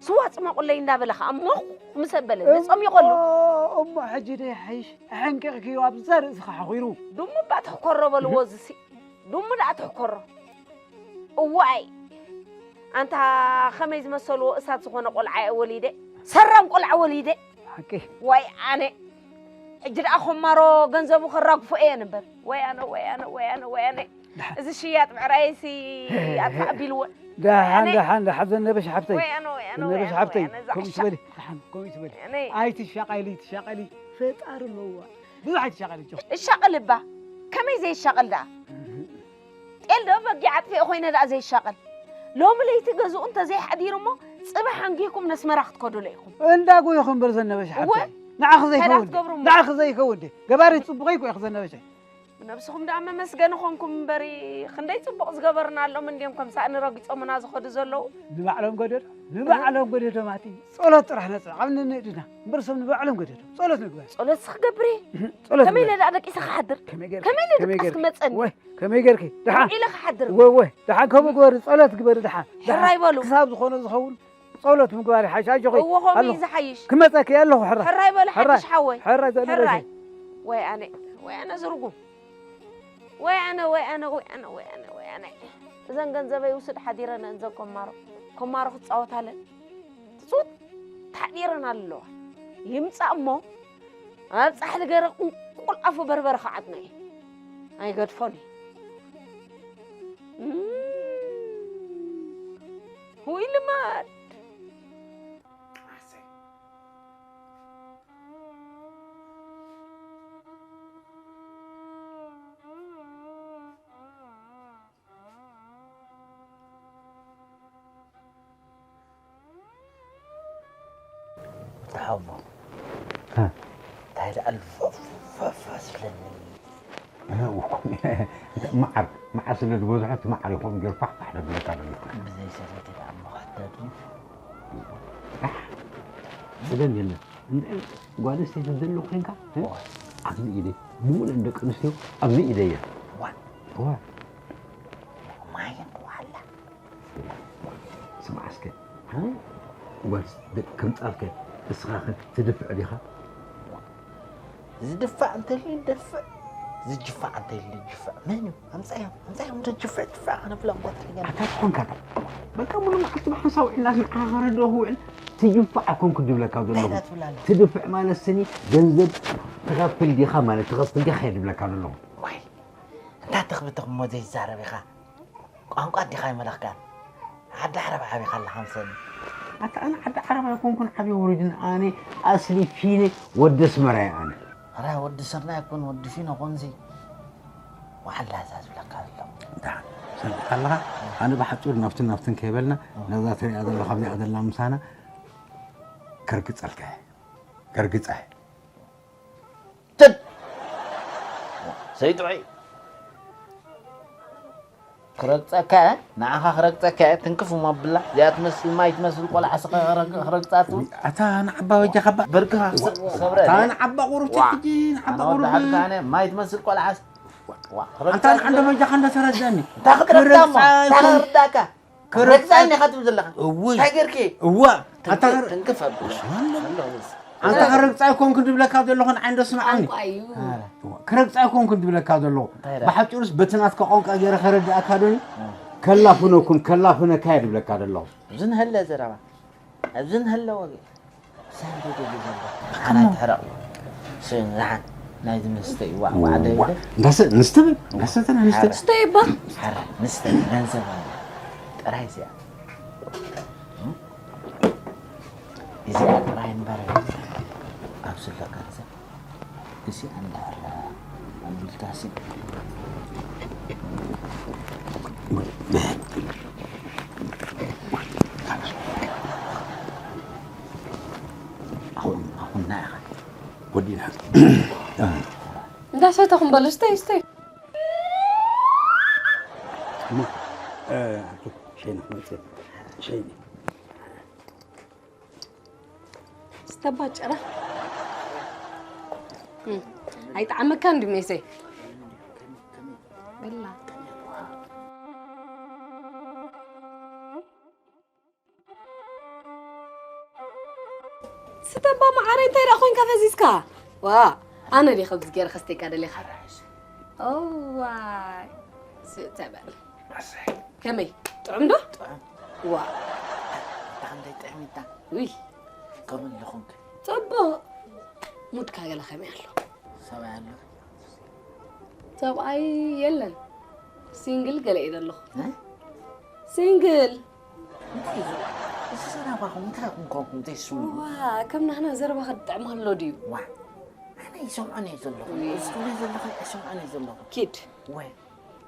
ስዋ ፅመቁለይ እንዳበለ ከዓ ሞኽ ምስ ኣበለኒ ፀሚቐሉ እሞ ሕጂ ዶ ይሓይሽ ኣሐንቂቕክዮ ኣብዛ ርእስኻ ሓኺሩ ድሙ እባ ትሕኮሮ በልዎ ዝሲ ድሙ ደኣ ትሕኮሮ እዋይ ኣንታ ከመይ ዝመሰልዎ እሳት ዝኾነ ቆልዓ እየ ወሊደ ሰራም ቆልዓ ወሊደ ሓቂ ዋይ ኣነ ሕጂ ደኣ ኮማሮ ገንዘቡ ከራግፎ እየ ንበር ወይ ኣነ ወይ ኣነ ወይ ኣነ ወይ ኣነ እዚ ሽያጥ ብዕራየሲ ኣጥፋእ ኣቢልዎ ደሓን ደሓን ደሓን ዘነበሽ ሓብተይ ወይ ኣነ ወይ ኣነ ዘነበሽ ወይ ሓብተይ ኣነ ከምኡ ዛዕሻ ትበሊ ደሓን ከምኡ ትበሊ ኣነ ኣይትሻቃሊ ትሻቃሊ ፈጣሪ ኣለዋ ብዙሕ ኣይትሻቃሊ ጆ እሻቅል እባ ከመይ ዘይሻቅል ደኣ ጤል ዶ በጊዕ ኣጥፊኤ ኮይነ ደኣ ዘይሻቅል ሎሚ ለይቲ ገዝኡ እንተዘይሓዲሩ እሞ ፅባሕ ኣንጊህኩም ነስመራ ክትከዱሉ ኢኹም እንዳጎይኹም እምበር ዘነበሽ ሓብተይ ንዓኺ ዘይከውን ትገብሩ እሞ። ንዓኺ ዘይከውን ዲ ገባሪት ፅቡቀይ ኮ ኢኺ ዘነበሸይ ነብስኹም ደኣ መመስገኒ ኾንኩም እምበሪ ክንደይ ፅቡቕ ዝገበርና ኣሎም እንድዮም ከም ሳእኒ ረጊፆምና ዝኸዱ ዘለዉ ንባዕሎም ገደዶ ንባዕሎም ገደዶ ማቲ ጸሎት ጥራሕ ነጽ ኣብ ንንእድና እምበር ሰብ ንባዕሎም ገደዶ ጸሎት ንግበር ጸሎት ክገብር እየ ጸሎት ከመይ ኢለ ንግበር። ደኣ ደቂሰ ክሓድር ከመይ ገርኪ? ከመይ ኢለ ከመይ ድቃስ ገርኪ? ክመጸኒ ወይ ከመይ ገርኪ ደሓ ኢለ ክሓድር ወይ ወይ ደሓ ከምኡ ግበሪ ጸሎት ግበሪ ደሓ ሕራይ በሉ ክሳብ ዝኾነ ዝኸውን ጸሎት ምግባር ይሓይሽ ኣጆኺ እዎ ከምኡ እዩ ኣለኹ ዝሓይሽ ክመጸኪ ኣለኹ ሕራይ ሕራይ በሉ ሕራይ ሓድሽ ሓወይ ሕራይ ዘነበ ሕራይ ወይ ኣነ ወይ ኣነ ዝርጉም ወይ ኣነ ወይ ኣነ ወይ ኣነ ወይ ኣነ ወይ ኣነ እዘን ገንዘበይ ውስድ ሓዲረን እዘን ኮማሮ ኮማሮ ክፃወታለን ትፁት ተሓዲረን ኣለዋ ይምፃእ እሞ ኣብ ፃሕሊ ገይረ ቁንቁል ኣፉ በርበረ ክዓጥና እየ ኣይገድፎን እዩ እም፣ ውይ ልማድ ሓሞ እንታይ ደኣ ልፈፋፋ ስለኒ። መዓር መዓር ስለ ዝበዝሖ እቲ መዓር ይኾን ገይሩ ፋሕፋሕ ደብለካ ዘሎ። ብዘይ ሰበይቲ ደኣ እሞ ከዳድም። ስለ የለ ጓል ኣንስተይቲ ዘሎ ኮይንካ ኣብዚ ኢደይ ብምሉእ ደቂ ኣንስትዮ ኣብዚ ኢደይ እየ። ዋ ዋ ማየን ዋላ ስማዕ እስከ ጓል ከምፃልከ እስኻኸ ትድፍዕ ዲኻ? ዝድፋዕ እንተልዩ ይደፍዕ ዝጅፋዕ እንተልዩ ይጅፋዕ መን እዩ ኣምፃዮም ኣምፃዮም እንተ ጅፍዕ ጅፋዕ ከነብሎም ቦታ ኢና ኣታ ትኾንካ በቃ ሙሉ መዓልቲ ብሓንሳብ ውዒልና ንዓኻ ከረድኦ ክውዕል ትጅፋዕ ኣይኮንኩ ድብለካ ዘለኹ እንታይ ትብላለ ትድፍዕ ማለት ስኒ ገንዘብ ትኸፍል ዲኻ ማለት ትኸፍል ዲኻ እየ ድብለካ ዘለኹ ዋይ እንታይ ተኽብትኽ እሞ ዘይዛረብ ኢኻ ቋንቋ እንዲኻ ኣይመለኽካን ዓዲ ዓረብ ዓቢኻ ኣለኻ ምሰኒ ኣታ ኣነ ዓዲ ዓረብ ኣይኮንኩን ዓብየ ወሪድን ኣነ ኣስሊ ፊነ ወዲ ኣስመራ እየ ኣነ ራ ወዲ ስርናይ ኩን ወዲ ፊኖ ኩንሲ ዋዕላ እዛ ዝብለካ ዘሎ ደሓን ሰምዕካ ኣለኻ ኣነ ብሓፂሩ ናብትን ናብትን ከይበልና ነዛ ትሪኣ ዘለኻ ኣብዚኣ ዘላ ምሳና ከርግፀልካ እየ ከርግፀ ትብ ሰይጥዑይ ክረግፀካ እየ ንዓኻ ክረግፀካ እየ ትንክፍ እሞ ኣብላ እዚኣ ትመስል ማይ ትመስል ቆልዓ ስኸ ክረግፃ ትብል ኣታ ንዓባ በጃኻ ባ ብርግኻ ክሰብረ ኣታ ንዓባ ቁሩብ ሕጂ ንዓባ ኣነ ቁሩብ ወዳሓልካ ኣነ ማይ ትመስል ቆልዓ ስ- ዋ፣ ክረግፃ ኣታ ንዓንዶ ትብል። በጃኻ እንዳተረዳኒ እንታይ ክረግፃ እሞ እንታይ ክረግፃ። ክረግፃ ክረግፃ እኔ ኢኻ ትብል ዘለኻ እውይ እንታይ ገይርኪ እዋ ኣታ ትንክፍ ኣብላ ኣሎ ኣንታ ክረግፃ ኣይኮንኩን ዝብለካ ዘለኹ ንዓይ እንዶ ስምዓኒ ቋንቋ እዩ። ክረግፃ ኣይኮንኩን ዝብለካ ዘለኹ እንታይ ደኣ? ብሓፂሩስ በቲ ናትካ ቋንቋ ገይረ ከረድኣካ ዶ እዩ? ከላፍነኩም ከላፍነካ እየ ዝብለካ ዘለኹ እዚ ንሀለ ዘረባ ኣብዚ ንሀለ ወገ ሳንዶ ደሊ ዘሎ ሓና ትሕረቕ ስን ዝሓን ናይዚ መስተ እዩ ዋዕ ዋዕ ደይለ እንዳሰ ንስተብል እንዳሰተና ንስተ ስተይባ ሓረ ንስተ ገንዘብ ኣለ ጥራይ እዚኣ እዚኣ ጥራይ እምበር ኣብዚ ኣሎ ገንዘብ እዚኣ እንዳኣላ ኣቢልካሲ ኣኹና ኢኻ ወዲና እንዳሰተኹም በሉ ስተይ ስተይ ሸይና መፅእ ሸይኒ ስተባጭራ ኣይጠዓመካን ድዩ ሜሰይ በላ ስተባ መዓረይ እንታይ ደኣ ኮንካ ፈዚዝካ ዋ ኣነ ዲ ከብዚ ገይረ ከስተይካ ደሊኻ እዋይ ስእ ተበል ከመይ ጥዑም ዶ ዋ ብጣዕሚ ጥዕሚታ ውይ ከምኡ ኣለኹም ፅቡቕ ሙድካ ገለ ከመይ ኣሎ ሰብኣይ ኣሎ ሰብኣይ የለን ሲንግል ገለ እየ ዘለኹ ሲንግል እንታይ እዩ እዚ ዘረባኹም እንታይ ኢኹም ኮንኩም ዘይስምዑ ዋ ከም ናህና ዘረባ ከጥዕም ከሎ ድዩ ዋ ኣነ ይሰምዖን እየ ዘለኹ ስቱድዮ ዘለኹ ኣይሰምዖን እየ ዘለኹ ኪድ ወይ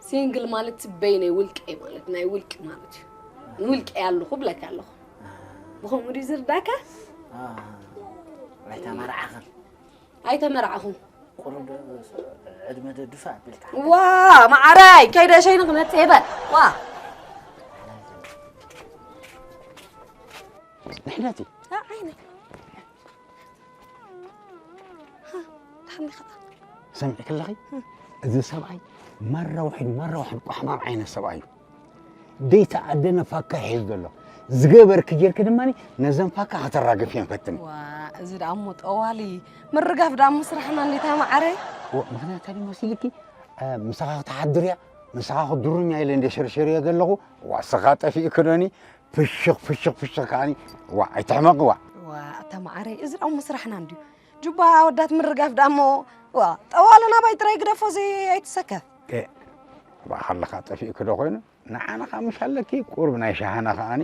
ሲንግል ማለት በይነይ ውልቀይ ማለት ናይ ውልቂ ማለት እዩ ንውልቀይ ኣለኹ ብለካ ኣለኹ ብኸምኡ ድዩ ዝርዳካ ኣይተመርዓኽን ኣይተመርዓኹን ቁሩብ ዕድመ ደድፋ ኣቢልካ ዋ መዓረይ ከይደ ሸይኒ ክመፅእ ይበል ዋ ንሕነቲ ዓይነ ሓሚኻ ሰሚዕኪ ኣለኺ እዚ ሰብኣይ ማራ ውሒድ ማራ ውሒድ ቋሕማም ዓይነት ሰብኣይ እዩ ደይተኣደነ ፋካ ይሕዝ ዘሎ ዝገበርኪ ጌርኪ ድማ ነዘን ፋካ ከተራግፍ እየን ፈትኒ ዋ እዚ ደኣ እሞ ጠዋሊ ምርጋፍ ደኣ እሞ ስራሕና እንዴታ መዓረይ ምክንያት ዲ መሲልኪ ምሳኻ ክትሓድር እያ ምሳኻ ክድሩም እያ ኢለ እንደ ሸርሸር እየ ዘለኹ ዋ ስኻ ጠፊእኪ ዶኒ ፍሽኽ ፍሽኽ ፍሽኽ ከዓኒ ዋ ኣይትሕመቕ ዋ ዋ ኣታ መዓረይ እዚ ደኣ እሞ ስራሕና እንድዩ ጁባ ኣወዳት ምርጋፍ ደኣ እሞ ዋ ጠዋሊ ናባይ ጥራይ ግደፎ እዚ ኣይትሰከፍ እ ባኻለኻ ጠፊእኪ ዶ ኮይኑ ንዓና ኸዓ ምሽ ኣለኪ ቁሩብ ናይ ሸሃና ኸዓኒ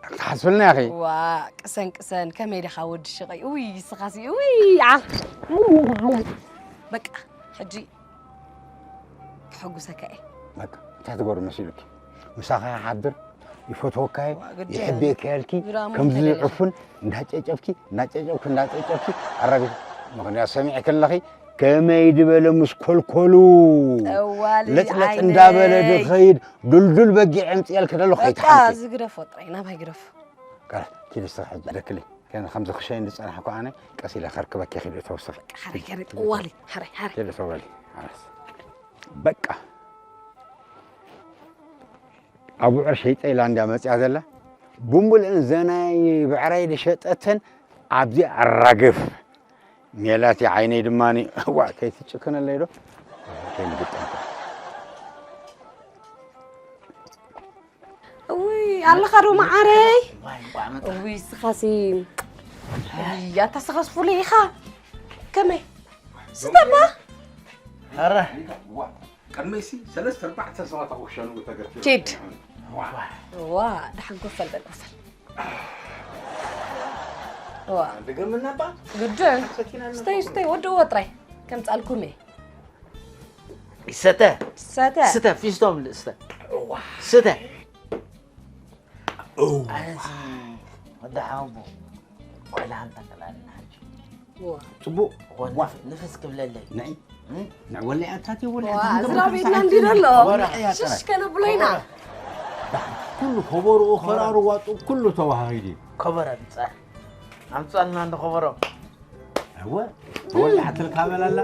ክትሓስብልና ኢኺ ዋ ቅሰን ቅሰን ከመይ ዲኻ ወዲ ሽቐይ እውይ ንስኻሲ እውይ ዓኽ በቃ ሕጂ ከሐጉሰካ እየ በቃ እንታይ ትገብሩ መሲሉኪ ምሳኻ ሓድር ይፈትወካ እየ፣ ይሕብየካ እየ ኢልኪ ከምዚ ዕፉን እንዳጨጨብኪ እንዳጨጨብኪ እንዳጨጨብኪ ኣራጊፍ። ምኽንያት ሰሚዕኪ ኣለኺ፣ ከመይ ዝበለ ምስ ኮልኮሉ ለጥለጥ እንዳበለ ድኸይድ ዱልዱል በጊዕ የምፅኤልኪ ደሎ። ከይትሓልኪ ዝግደፎ ጥራይ ናባይ ግደፎ። ኪዲ ስራሕ ሕጂ ደክሊ። ከምዚ ክሸይን ዝፀናሕኩ ኣነ ቀስ ኢለ ከርክበኪ። ኪዲ ተወስኺ። ሓረይ ከሪ ጠዋሊ ሓረይ ሓረይ ኪዲ ተወሊ። በቃ ኣቡዑር ሸይጠ ኢላ እንድያ መፅያ ዘላ። ብሙልእን ዘናይ ብዕራይ ዝሸጠተን ኣብዚ ኣራግፍ። ሜላት ዓይነይ ድማ፣ እዋ፣ ከይትጭክነለይ ዶ? ከይንግጠም። እውይ ኣለኻ ዶ መዓረይ? እውይ ስኻሲ ኣታ ስኻስ ፍሉይ ኢኻ። ከመይ ስተባ? ኧረ ቅድመይሲ ሰለስተ ኣርባዕተ ሰባት ኣቑሸኑ ተገፊ ኪድ። ዋ ደሓን ኮፈል በል ኮፈል። ዋ ድገምናባ ግድን ስተይ ስተይ ወድእዎ ጥራይ ከምፃልኩም እየ። ይሰተ ሰተ ስተ ፊስቶም ልእስተ ስተ ኣዚ ወዲ ሓቦ ቆላ እንተቀላልና ሓጂ ዋ ጽቡቅ ንፍስ ክብለለይ ንዒ ንዕ ወለይ ኣታትዮ ወለይ ዋ ዝራቤትና እንዲ ዘሎ ሽሽ ከነብሎ ኢና። ኩሉ ከበሮኡ ኸራሩ ዋጡ ኩሉ ተዋሃሂዱ እዩ። ከበሮ ኣምጻ ኣምጻልና እንደ ከበሮ እወ ተወላዕትልካ በላላ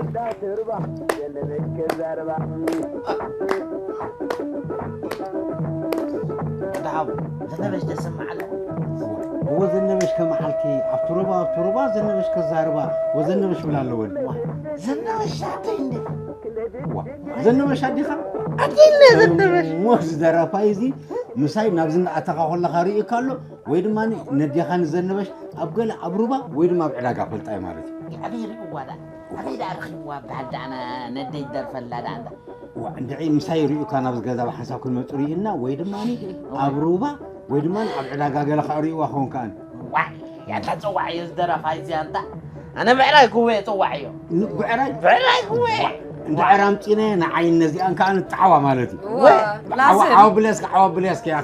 ደሓቡ ዘነበሽ ደስም ዓለ እወ ዘነበሽ ከመሓልኪ ኣብቲ ሩባ ኣብቲ ሩባ ዘነበሽ ከዛርባ ወዘነበሽ ብላ ኣለወን። ዘነበሽ ኣደይ እንዴ እዋ ዘነበሽ ኣዲኻ ኣደይ እንዴ ዘነበሽ ሞስ ዘረፋ እዚ ምሳይ ናብዚ እንዳኣተኻ ከለኻ ርእዩካ ኣሎ ወይ ድማ ነዴኻ ንዘነበሽ ኣብ ገለ ኣብ ሩባ ወይ ድማ ኣብ ዕዳጋ ፈልጣይ ማለት እዩ። ኣበይ ርእዋ ዳ ኣበይ ዳ ረኺብዋ በሃል ዳ ኣነ ነደይ ደርፈላ ዳ እንዳ ዋ እንድዒ ምሳይ ርእዩካ ናብዚ ገዛ ብሓንሳብ ክንመፁ ርእዩና ወይ ድማ ኣብ ሩባ ወይ ድማ ኣብ ዕዳጋ ገለ ከዓ ርእይዋ ክኸውን ከኣን ዋይ ያታ ፀዋዕ እየ ዝደረፋ እዚኣ እንታ ኣነ ብዕራይ ክወ ፀዋዕ እዮ ብዕራይ ብዕራይ ክወ እንድዕር ኣምፂነ ንዓይ እነዚኣን ከዓ ንጣዕዋ ማለት እዩ። ዋ ላዝም ዓዋ ብለስካ ዓዋ ብለስካ ያ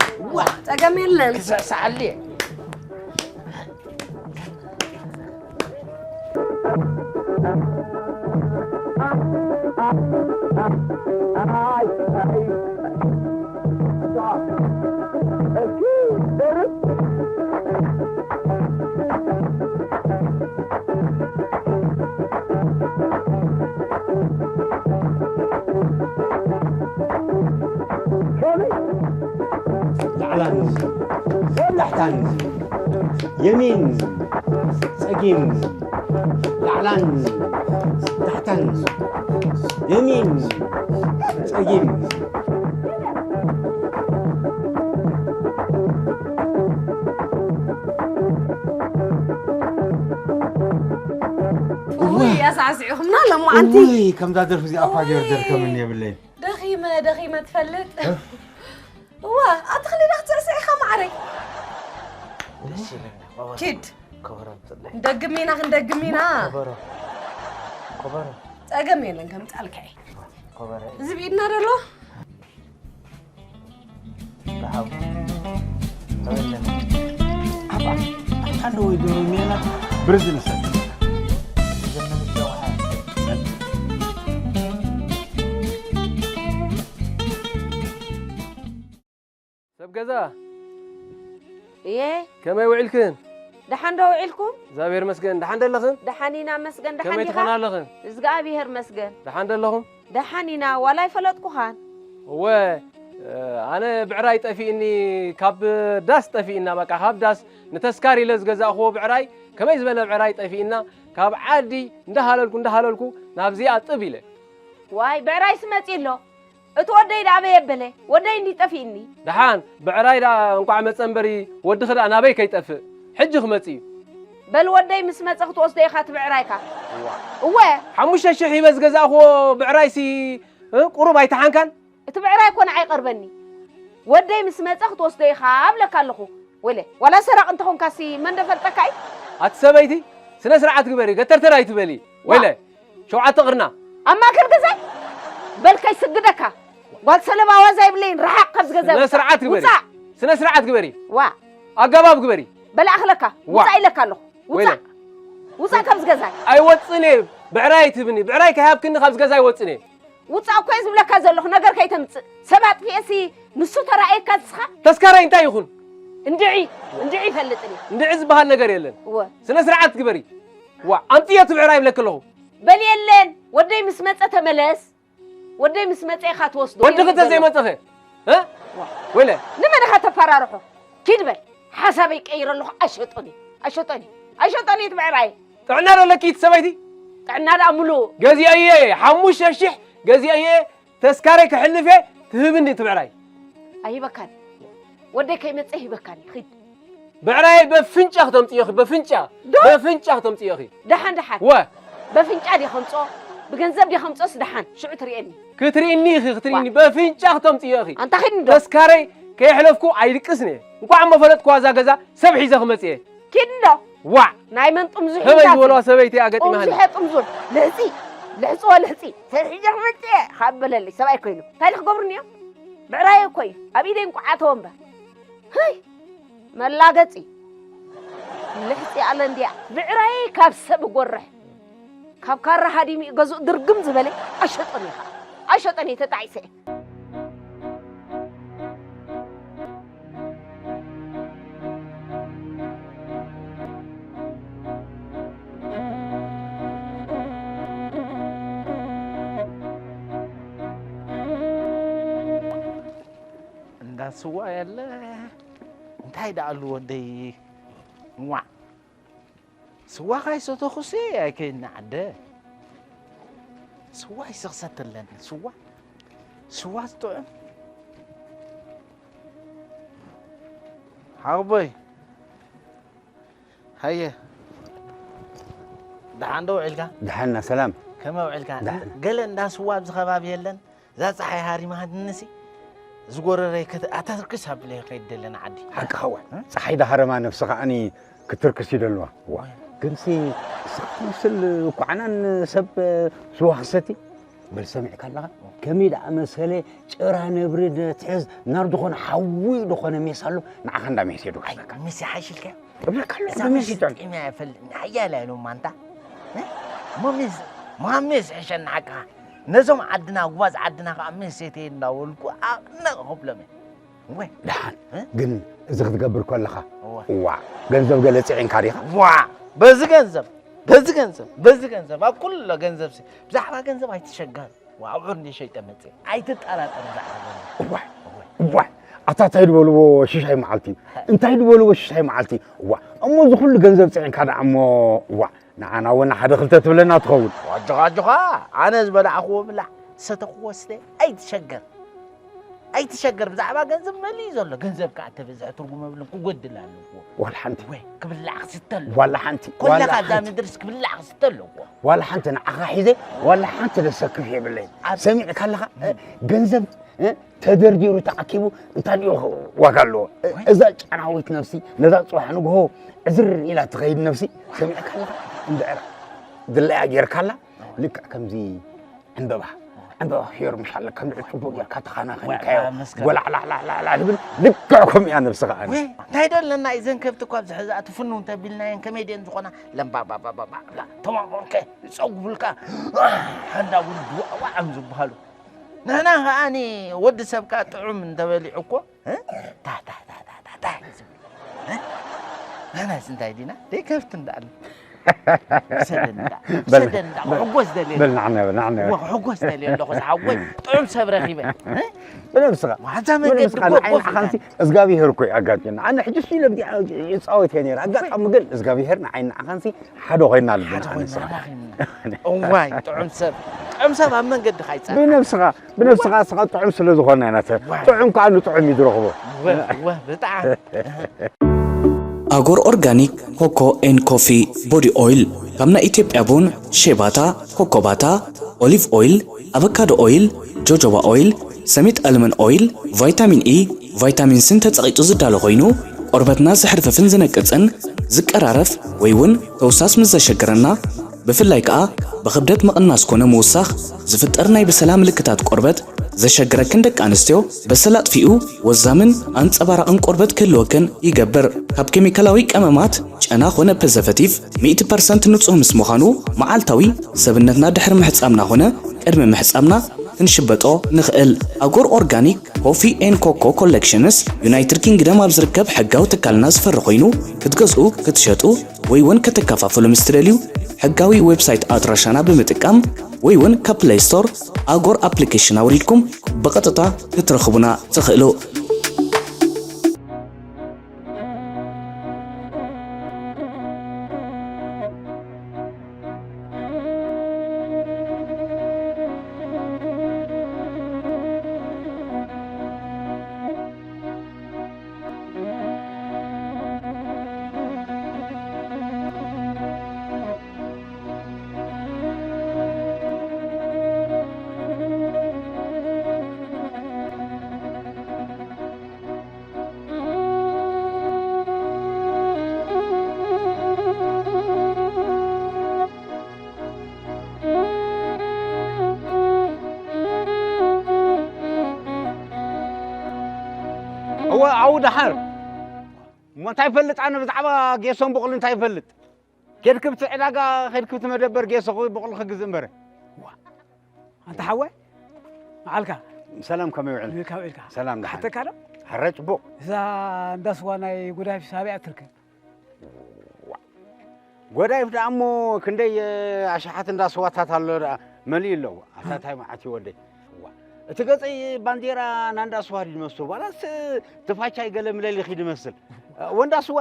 ጸገም የለን። ክስዕስዓሊ ላዕላን ታሕታን የሚን ጸጊም ላዕላን ታሕታን የሚን ጸጊም ውይ ኣሳዕሲዕኹምና ሎማዓንቲ ውይ ከምዛ ደርፊ እዚኣ እኳ ገይሩ ደርከምኒ የብለይን ደኺመ ደኺመ ትፈልጥ እዋ ኣቲ ክሊዳ ክትስዕስዕ ኢኻ ማዕረይ ደስ ይብለና ኪድ ከበሮ ኣምፅለይ ንደግም ኢና ክንደግም ኢና ከበሮ ከበሮ ጸገም የለን ከምጻልካ እየ ከበሮ እዚ ብኢድና ደሎ ብሓው ተበለና ሓደ ወይ ዶ ሜላ ብርዚ ንሰድ ዘመድ ደውሓ ሰብ ገዛ እየ ከመይ ውዒልክን? ደሓን ዶ ውዒልኩም? እግዚኣብሔር መስገን ደሓን ደለኽን? ደሓን ኢና መስገን ደሓን ከመይ ዲኻ? ትኾና ኣለኽን? እግዚኣብሔር መስገን ደሓን ደለኹም? ደሓን ኢና ዋላ ኣይፈለጥኩኻን። እወ ኣነ ብዕራይ ጠፊእኒ ካብ ዳስ ጠፊእና በቃ ካብ ዳስ ንተስካር ኢለ ዝገዛእኽዎ ብዕራይ ከመይ ዝበለ ብዕራይ ጠፊእና ካብ ዓዲ እንዳሃለልኩ እንዳሃለልኩ ናብዚኣ ጥብ ኢለ ዋይ ብዕራይስ መፂ ኣሎ እቲ ወደይ ዳ ኣበይ ኣበለ ወደይ እንዲ ጠፊእኒ ደሓን ብዕራይ ዳ እንቋዕ መፀ እምበሪ ወድኺ ዳ ናበይ ከይጠፍእ ሕጂ ክመፅእ እዩ በል ወደይ ምስ መፀ ክትወስዶ ኢኻ እቲ ብዕራይካ እወ ሓሙሽተ ሽሕ ሂበ ዝገዛእኽዎ ብዕራይሲ እ፣ ቁሩብ ኣይተሓንካን እቲ ብዕራይ እኮ ንዓይ ቀርበኒ ወደይ ምስ መፀ ክትወስዶ ኢኻ ኣብለካ ኣለኹ ወለ ዋላ ሰራቕ እንተኾንካሲ መን ደፈልጠካ እዩ ኣቲ ሰበይቲ ስነ ስርዓት ግበሪ ገተርተር ኣይትበሊ ወይለ ሸውዓተ ቅርና ኣብ ማእከል ገዛይ በል ከይስግደካ ጓል ሰለባ ዋዛ ይብለይን ረሓቕ ካብዚ ገዛ ስነ ስርዓት ግበሪ ውፃእ ስነ ስርዓት ግበሪ። ዋ ኣገባብ ግበሪ። በላእኽለካ ዋ። ውፃእ ኢለካ ኣለኹ። ወይለ። ውፃእ ውፃእ ካብዚ ገዛይ። ኣይወፅን እየ። ብዕራይ ትህብኒ። ብዕራይ ከይሃብክኒ ካብዚ ገዛ ኣይወፅን እየ። ውፃእ እኮ እየ ዝብለካ ዘለኹ። ነገር ከይተምፅእ። ሰብ ኣጥፊኤሲ ንሱ ተራእየካ ንስኻ። ተስካራይ እንታይ ይኹን? እንድዒ እንድዒ ይፈልጥን እየ። እንድዒ ዝበሃል ነገር የለን። እወ ስነ ስርዓት ግበሪ። ዋ ኣምፅዮ እቲ ብዕራይ ይብለኪ ኣለኹ። በል የለን ወደይ ምስ መፀ ተመለስ። ወደይ ምስ መፀ ኢኻ ትወስዶ። ወዲ ክልተ ዘይመፀኸ እ? ወይለ ንመን ኢኻ ተፈራርሖ? ኪድ በል ሓሳበይ ቀይረ ኣለኹ። ኣሸጦኒ ኣሸጦኒ ኣሸጦኒ እቲ ብዕራይ። ጥዕና ዶ ኣለኪ እቲ ሰበይቲ? ጥዕና ደኣ ሙሉእ ገዚአየ ሓሙሽተ ሽሕ ገዚአየ ተስካረይ ክሕልፍ እየ ትህብኒ እቲ ብዕራይ። ኣይሂበካን። ወደይ ከይመፀ ሂበካን ኺድ። ብዕራይ በፍንጫ ክተምፅዮ ኺ በፍንጫ ዶ? በፍንጫ ክተምፅዮ ኺ ደሓን ደሓን ወ በፍንጫ ዲ ከምፆ ብገንዘብ ዲ ከምፆስ ደሓን ሽዑ ትርእየኒ። ክትርእኒ ኺ ክትርእኒ በፍንጫ ክተምፅዮ ኺ ኣንታ ኺድ እንዶ ተስካረይ ከየሕለፍኩ ኣይድቅስን እየ። እንኳዕ እሞ ፈለጥኩዋ እዛ ገዛ ሰብ ሒዘ ክመፅእ እየ። ኪድ እንዶ ዋዕ ናይ መን ጥምዙ ህበይ ዝበልዋ ሰበይቲ ኣገጢማ ጥምዙ ሃለ ሐ ጥምዙ ልሕፂ ልሕፅዎ ልሕፂ ሰብ ሒዘ ክመፅእ እየ ካብ በለለይ ሰብኣይ ኮይኑ እንታይ ዲ ክገብሩኒ እዮም? ብዕራየ እኮ እዩ ኣብ ኢደይ እንቋዓተዎ እምበር። ህይ መላገፂ ልሕፂ ኣለ እንድያ። ብዕራየ ካብ ሰብ እጎርሕ ካብ ካራ ሃዲሙ እዩ ገዝኡ ድርግም ዝበለ። ኣሸጠኒ ከዓ ኣሸጠኒ ተጣዒሰ። እንዳ ስዋ የለ እንታይ ደኣሉ ወደይ። ዋ ስዋ ካይሰተኹሲ ኣይከይድና ዓደ። ስዋ ይስኽሰተለን ስዋ ስዋ ዝጥዑም። ሓወቦይ ሃየ ደሓን ዶ ውዒልካ? ደሓና ሰላም። ከመይ ውዒልካ? ደሓን። ገለ እንዳ ስዋ ኣብዚ ከባቢ የለን? እዛ ፀሓይ ሃሪማ ሃድንሲ ዝጎረረይ ከተ ኣታ ትርክስ ኣብለ ከይድ ደለና ዓዲ። ሓቅኻ ዋ ፀሓይ ዳሃረማ ነብሲ ከዓኒ ክትርክስ ይደልዋ ዋ ግንሲ ንስኻ ትመስል ኳዕናን ሰብ ስዋ ክሰቲ በል ሰሚዕካ ኣለኻ ከመይ ደኣ መሰለ ጭራ ነብሪ ትሕዝ ናብ ዝኾነ ሓዊ ዝኾነ ሜስ ኣሎ ንዓኻ እንዳ ሜስ የድውስካ ምስ ሓሽልካ እብለካ ኣለኹ እዛ ብሜስ ምሽት ይጥዕም ጢምያ ይፈልጥ ሓያል ኣይሎም ማንታ ሞሚስ ሞሚስ ሕሸን ሓቅኻ ነዞም ዓድና ጉባዝ ዓድና ከዓ ሜስ የትየ እናበልኩ ኣቕነቕ ክብሎም እየ ወይ ደሓን እ? ግን እዚ ክትገብር ከለኻ እዋ። እዋ ገንዘብ ገለ ፅዒንካ ዲኻ ዋ በዚ ገንዘብ በዚ ገንዘብ በዚ ገንዘብ ኣብ ኩሎ ገንዘብ ሲ ብዛዕባ ገንዘብ ኣይትሸገር ኣብዑር እንደ ሸይጠ መፅእ ኣይትጠራጠር ብዛዕባ ገንዘብ እዋ እዋ ኣታ እንታይ ዝበልዎ ሽሻይ መዓልቲ እንታይ ዝበልዎ ሽሻይ መዓልቲ እዋ እሞ እዚ ኩሉ ገንዘብ ፅዒንካ ደኣ እሞ እዋ ንዓና እውን ሓደ ክልተ ትብለና ትኸውን ኣጆኻ ኣጆኻ ኣነ ዝበላዕኽዎ ብላዕ ዝሰተኽዎ ስተ ኣይትሸገር ኣይትሸገር ብዛዕባ ገንዘብ መሊእ ዘሎ ገንዘብ ከዓ ተበዝሐ ትርጉም የብሉን ክጎድል ኣለዎ ዋላ ሓንቲ ወይ ክብላዕ ክስተ ኣለዎ ዋላ ሓንቲ ኮለኻ ዋላ እዛ ሓንቲ ምድርስ ክብላዕ ክስተ ኣለዎ ዋላ ሓንቲ ንዓኻ ሒዘ ዋላ ሓንቲ ዘሰክፍ የብለይ ኣብ- ሰሚዕካ ኣለኻ እ፣ ገንዘብ እ፣ ተደርዲሩ ተኣኪቡ እንታይ ድዩ ዋጋ ኣለዎ እ፣ እዛ ጨናዊት ነፍሲ ነዛ ፅባሕ ንግሆ ዕዝር ኢላ ትኸይድ ነፍሲ ሰሚዕካ ኣለኻ እንድዕራ ድላያ ጌርካላ ልክዕ ከምዚ ዕንበባ ዕንበባ ፊዮር ምሽ ኣለካ ንዕ ፅቡቅ ጌርካ ተኻናኸንካዮ ወላ መስከረም። ጎላዕላዕላዕላዕላ ትብል ልክዕ ከምኡ እያ ነብስኻ ኣነ ወይ እንታይ ደለና እዘን ከብቲ እኳ ኣብዚ ሕዚ ኣትፍኑ እንተቢልናየን ከመይ ድየን ዝኾና ለምባባባባላ ተማቆርቀ ይፀጉብልካ ሓንዳ እውን ድዋዕዋዕም ዝበሃሉ ንሕና ከዓኒ ወዲ ሰብካ ጥዑም እንተበሊዑ እኮ እ? ታ ታ ታ ታ ታ ታ እዩ ዝብል። እ? ንሕናስ እንታይ ዲና ደይ ከብቲ እንዳኣልና ሰደን እንዳ ሰደን እንዳ ክሕጎስ ደልየ በል ንዓና በል ንዓና በል ክሕጎስ ደልየ ኣለኹ ዝሓወይ ጥዑም ሰብ ረኺበ እ? ብነብስኻ ዋዛ መገዲ ብነብስኻ ንዓይ ንዓኻንሲ እግዚኣብሄር እኮ እዩ ኣጋጢና ኣነ ሕጂ ሱ ኢለ ብዚኣ ይፃወት እየ ነይረ ኣጋጣሚ ግን እግዚኣብሄር ንዓይ ንዓኻንሲ ሓደ ኮይና ልብና ኣነስኻ እዋይ ጥዑም ሰብ ጥዑም ሰብ ኣብ መንገዲ ካይፀ ብነብስኻ ብነብስኻ ስኻ ጥዑም ስለ ዝኾነ ኢና ሰብ ጥዑም ከዓ ንጥዑም እዩ ዝረኽቦ ብጣዕሚ ኣጎር ኦርጋኒክ ኮኮ ኤን ኮፊ ቦዲ ኦይል ካብ ናይ ኢትዮጵያ ቡን ሼባታ ኮኮባታ ኦሊቭ ኦይል ኣቨካዶ ኦይል ጆጆባ ኦይል ሰሚጥ ኣልመን ኦይል ቫይታሚን ኢ ቫይታሚን ስን ተጸቒጡ ዝዳሎ ኮይኑ ቆርበትና ዝሕርፍፍን ዝነቅጽን ዝቀራረፍ ወይ እውን ተውሳስ ምስ ዘሸገረና ብፍላይ ከኣ ብኽብደት ምቕናስ ኮነ ምውሳኽ ዝፍጠር ናይ ብሰላ ምልክታት ቆርበት ዘሸግረክን ደቂ ኣንስትዮ በሰል ኣጥፊኡ ወዛምን ኣንጸባራቕን ቆርበት ክህልወክን ይገብር። ካብ ኬሚካላዊ ቀመማት ጨና ኾነ ፕሪዘርቨቲቭ ሚእቲ ፐርሰንት ንጹህ ምስ ምዃኑ፣ መዓልታዊ ሰብነትና ድሕሪ ምሕጻብና ኾነ ቅድሚ ምሕጻብና ክንሽበጦ ንኽእል። ኣጎር ኦርጋኒክ ኮፊ ኤን ኮኮ ኮሌክሽንስ ዩናይትድ ኪንግደም ኣብ ዝርከብ ሕጋዊ ትካልና ዝፈሪ ኮይኑ፣ ክትገዝኡ፣ ክትሸጡ ወይ እውን ከተከፋፍሉ ምስ ትደልዩ፣ ሕጋዊ ዌብሳይት ኣድራሻና ብምጥቃም ወይ እውን ካብ ፕለይ ስቶር ኣጎር ኣፕሊኬሽን ኣውሪድኩም ብቐጥታ ክትረኽቡና ትኽእሉ። እወ፣ ዓው ደሓር። እሞ እንታይ ይፈልጥ ኣነ ብዛዕባ ጌሶን ቡቕሊ እንታይ ይፈልጥ? ኬድክብቲ ዕዳጋ፣ ኬድክብቲ መደበር ጌሶ ብቑል ክግዝእ እምበር። ዋ፣ ኣንታ ሓወይ፣ መዓልካ። ሰላም፣ ከመይ ውዕል? ካብ ኢልካ። ሰላም፣ ደሓን። ሓተካ ዶ? ሕራይ ጽቡቕ። እዛ እንዳ ስዋ ናይ ጎዳይፍ ሳቢያ ትርከብ። ዋ፣ ጎዳይፍ ደኣ እሞ ክንደይ ኣሽሓት እንዳ ስዋታት ኣሎ ደኣ፣ መሊኡ ኣለዎ። ኣታ እንታይ መዓት እዩ ወደይ? ዋ፣ እቲ ገጸይ ባንዴራ ናይ እንዳ ስዋ ድዩ ዝመስል? ዋላስ እቲ ፋቻይ ገለ ምለሊኺ ድመስል? ወንዳ ስዋ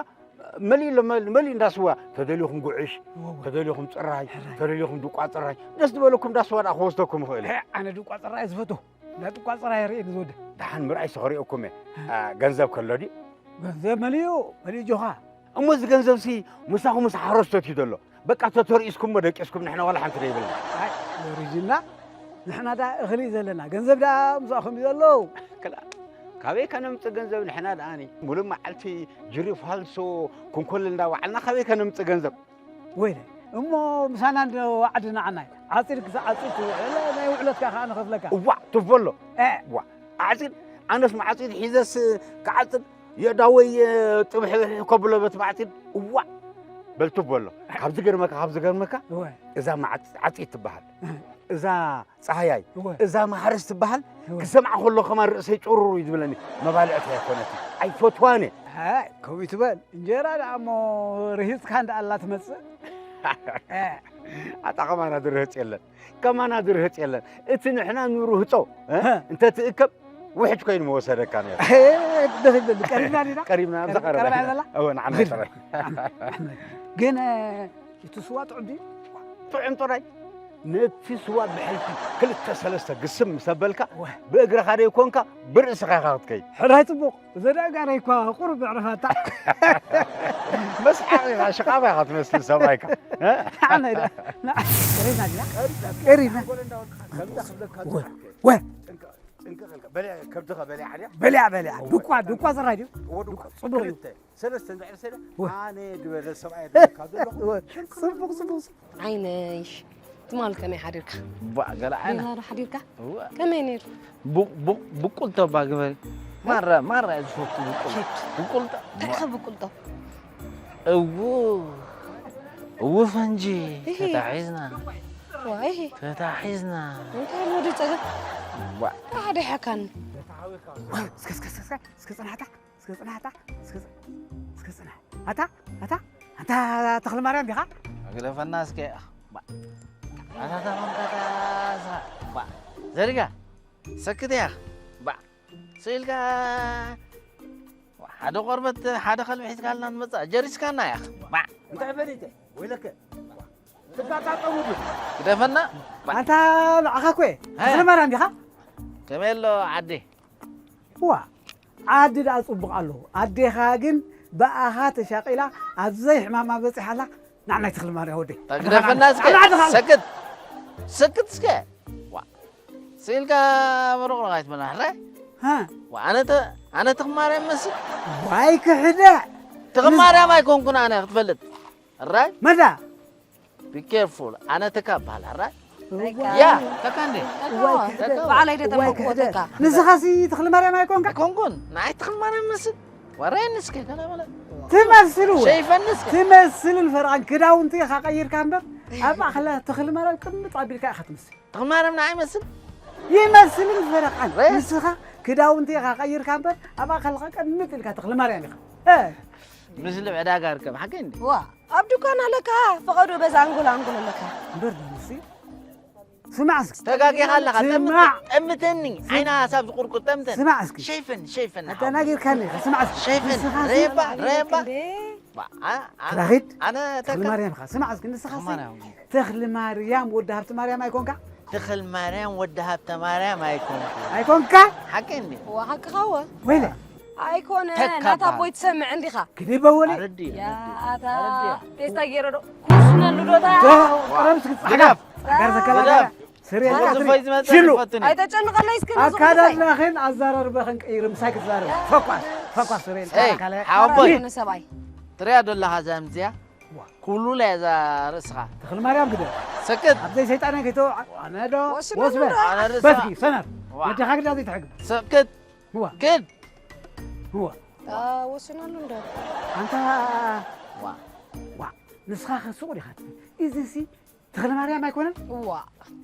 መሊኡ ኣሎ፣ መል-፣ መሊኡ እንዳ ስዋ። ተደሊኹም ጉዕሽ፣ እወ፣ እወ። ተደሊኹም ጽራይ፣ ሕራይ። ተደሊኹም ድቋ ጽራይ። ደስ ዝበለኩም እንዳ ስዋ ደኣ ክወስደኩም ይኽእል። ሄ፣ ኣነ ድቋ ጽራይ ዝፈቱ። እንዳ ድቋ ጽራይ ርኢ ንዝወደ። ደሓን ምርኣይ ስኸሪኦኩም እየ። እ። አ፣ ገንዘብ ከሎ ድዩ? ገንዘብ መሊኡ፣ መሊኡ ጆኻ። እሞ እዚ ገንዘብሲ ምሳኹም ምስ ሓረስቶት እዩ ዘሎ። በቃ ተተርኢስኩሞ ደቂስኩም፣ ንሕና ዋላ ሓንቲ ደይብልና። ኣይ፣ ወሪድና። ንሕና ደኣ እኽሊ እዩ ዘለና። ገንዘብ ደኣ ምሳኹም እዩ ዘሎ። ክላ-፣ ካበይ ከነምጽእ ገንዘብ ንሕና ደኣኒ? ሙሉእ መዓልቲ ጅሪ ፋልሶ ክንኮልል እንዳወዓልና ካበይ ከነምጽእ ገንዘብ? ወይለ፣ እሞ ምሳና እንዶ ዓዲ ንዓናይ። ዓጺድ ክሳብ ዓጺድ ትውዕል፣ ናይ ውዕለትካ ከኣ ንኸፍለካ። እዋእ፣ ትፍ በሎ። እ። እዋእ፣ ዓጺድ፣ ኣነስ መዓጺድ ሒዘስ ክዓጽድ፣ የእዳወይ፣ እ፣ ጥብሕብሕ ከብሎ በቲ መዓጺድ። እዋእ፣ በል ትፍ በሎ። ካብ ዝገርመካ፣ ካብ ዝገርመካ፣ እወ። እዛ መዓጽ-፣ ዓጺድ ትበሃል። እ። እዛ ጸሃያይ፣ እወ። እዛ ማሕረስ ትበሃል፣ እወ። ክሰምዓ ከሎ ከማን ርእሰይ ጭሩሩ እዩ ዝብለኒ። መባልዕቲ ኣይኮነትን። ኣይፈትዋን እየ። ኣይ፣ ከምኡ ትበል። እንጀራ ደኣ እሞ ርሂጽካ እንዳ ኣላ ትመጽእ። እ። ኣታ ከማና ዝርህጽ የለን። ከማና ዝርህጽ የለን። እቲ ንሕና ንርህጾ፣ እ? ሀ። እንተ ትእከብ፣ ውሕጅ ኮይኑ መወሰደካ ነይሩ። እ፣ ደስ ይብል። ቀሪብና ዲና? ቀሪብና፣ ቀሪብ-፣ ቀረባ ቀረባ። እያ ዘላ? እወ፣ ንዓና ንኽድ። ቀረባ። ግን፣ እ፣ እቲ ስዋ ጥዑም ድዩ? ጥዑም ጥራይ። ነቲ ስዋ ብሕልፊ ክልተ ሰለስተ ግስም ምስ ኣበልካ፣ ወህ። ብእግርኻ ደይኮንካ ብርእስኻ ኢኻ ክትከይድ። ሕራይ ጽቡቕ። ዘዳጋረይ እኳ ቁሩብ ኣዕረፋታ። መስሓቕ ኢኻ፣ ሽቓቕ ኢኻ ትመስል ሰብኣይካ። እ? ንዓና ኢላ። ንዓ-፣ ቀሪብና ዲና? ቀሪብና። ከምዛ ክብለካ ወ-፣ ወ-፣ ጥንቀ-፣ ጥንቀቕ ኢልካ። በሊዓ፣ ከብድኻ በሊዓ ድያ? በሊዓ፣ በሊዓ። እወ። ድቋ፣ ድቋ ጽራይ ድዩ? እወ፣ ድቋ። ጽቡቕ እዩ። ክልተ፣ ሰለስተ እንድሕር ሰለ፣ ወ-፣ ኣነ ድበለ ሰብኣይ ድበልካ ዘለኹ። ወ-፣ ጽቡቕ፣ ጽቡቕ፣ ጽቡቕ። ዓይነይሽ፣ ትማል ከመይ ሓዲርካ? ቧዕ፣ ገለ ዓይነ። ጌና ዶ ሓዲርካ? እወ። ከመይ ነይሩ? ቡ-፣ ቡ-፣ ብቁልቶ እባ ግበሪ። ማራ፣ ማራ እየ ዝፈቱ ብቁል-፣ ኬድ። ብቁልቶ። እንታይ ኢኻ ብቁልቶ? እዉ፣ እዉ ፈንጂ፣ እሂ። ተታሒዝና። ዋይ። ተታሒዝና። እንታይ ኣሎ ዶ ጸገም? ቧዕ። ሓደ ሓካን። እስከ፣ እስከ፣ እስከ፣ እስከ፣ እስከ ጽናሕታ። እስከ ጽናሕ ኣታ፣ እስከ ጽ-፣ እስከ ጽናሕ። ኣታ፣ ኣታ፣ ኣታ ተኽለ ማርያም ዲኻ? ግደፈና እስከ። ባ-፣ ኣታ ተመልከታ፣ ባ-፣ ዘሪጋ፣ ሰክት እያ። ባ-፣ ስኢልካ፣ ሓደ ቆርበት፣ ሓደ ከልቢ ሒዝካልና ትመጽእ፣ ጀሪስካና እያ። ባ-፣ እንታይ ፈሊጠ? ወይለከ። ትጋጣጠሙ ዶ? ግደፈና። ባ-፣ ኣታ ንዓኻ እኮ እየ። ሃያ። ተኽለ ማርያም ዲኻ? ከመይ ኣሎ ዓዲ? ዋ፣ ዓዲ ደኣ ጽቡቕ ኣሎ። ኣዴኻ ግን ብኣኻ ተሻቒላ ኣብ ዘይሕማማ በጺሓ ኣላ። ንዓናይ ተኽለ ማርያም ወደይ። ግደፈና እስከ። ኣና ዓድኻ። ሰክት። ሰክት እስከ። ዋ። ስኢልካ መሮቕ ረኻ ይትበላ፣ ሕራይ? ሃ? ዋ፣ ኣነ ተ-፣ ኣነ ተኽለ ማርያም መስል? ዋይ ክሕደ። ተኽለ ማርያም ኣይኮንኩን ኣነ ክትፈልጥ። ሕራይ? መዳ? Be careful። ኣነ ተካ እበሃል፣ ሕራይ? ያ ተካ እንዴ? በዓል ኣይደ ተመክዎ ተካ። ንስኻሲ ተኽለ ማርያም ኣይኮንካ? ኣይኮንኩን። ንዓይ ተኽለ ማርያም መስል። ወራይ ንስከ ከላ በላ። ትመስል እውን። ሸይፈን ንስከ። ትመስልን ፈርቓን ክዳውንቲ ኢኻ ቀይርካ እምበር፣ ኣብ ማእኸል ተኽለ ማርያም ቅምጥ ኣቢልካ ኢኻ ትመስል። ተኽለ ማርያም ንዓይ መስል? ይመስልን ፈርቓን። ንስኻ ክዳውንቲ ኢኻ ቀይርካ እምበር፣ ኣብ ማእኸልኻ ቅምጥ ኢልካ ተኽለ ማርያም ኢኻ። እ። ምስሊ ዕዳጋ ርከብ፣ ሓቂ እንዴ? ዋ፣ ኣብ ዱካን ኣለካ፣ ፈቐዶ በዛ ኣንጎል ኣንጎል ኣለካ። እምበር ዶ ንሱ? ስማዕ እስኪ። ተጋጊኻ ኣለኻ። ስማዕ። ጠምት-፣ ጠምተኒ። ዓይና ሃሳብ ዝቁርቁር ጠምተን። ስማዕ እስኪ። ሸይፈን፣ ሸይፈን። ኣተናጊርካኒ ኢኻ። ስማዕ እስኪ። ሸይፈን። ንስኻ ሲ- ሬባ፣ ሬባ። እንዴ? ባ-፣ ኣ-፣ ኣ-፣ ክራኺት? ኣነ ተኽለ ተካ-፣ ማርያም ኢኻ። ስማዕ እስኪ። ንስኻ ሲ- ማርያም። ተኽለ ማርያም ወዲ ሃብተ ማርያም ኣይኮንካ? ተኽለ ማርያም ወዲ ሃብተ ማርያም ኣይኮንኩ። ኣይኮንካ? ሓቂ እንዴ? ዋ፣ ሓቅኻ ወ። ወይለ። ኣይኮነ፣ ተካ ናታ ባል። ኣቦይ ትሰምዕ እንዲኻ። ክዲ በወሊ። ኣረዲ፣ ያ ኣረዲ። ኣታ፣ ኣረዲ። ቴስታ ገይረ ዶ? ኩስነሉ ዶ ታ? ዶ፣ ቀረብ እስኪ ጻዕዳ። ግደፍ። ጻዕዳ ዘከላ ግደፍ። ጋር። ስሬ እዚ ጻዕዳ። ዝፈይ ዝመጽእ ሽሉ። ይፈትኒ። ኣይተጨንቐለይ እስኪ ነዚ ኣካዳድናኽን ኣዘራርባኽን ቀይሪ፣ ምሳይ ክትዛረብ። ፈኳስ፣ ፈኳስ ስሬ ኤይ፣ ጻዕዳ ካለ። ሓወቦይ። ኣይኮነ ሰብኣይ። ትሪያ ዶ ኣለኻ እዛ ምዝያ? ዋ። ኩሉ ላይ እዛ ርእስኻ። ተኽለ ማርያም ግደ። ስክት። ኣብ ዘይ ሰይጣን ከይቶ-፣ ኣነ ዶ? ወስነሉ ወስበ። ዶ? ኣነ ርእስኻ። በትኪ፣ ሰነፍ። ዋ። ወድኻ ግዳ ዘይትሕግዝ። ስክት። ዋ። ክድ። ዋ። አ፣ ወስናሉ እንዶ። ኣንታ ዋ። ዋ። ንስኻ ከ ሱቕ ዲኻ ትብል? እዚ ሲ ተኽለ ማርያም ኣይኮነን? ዋ።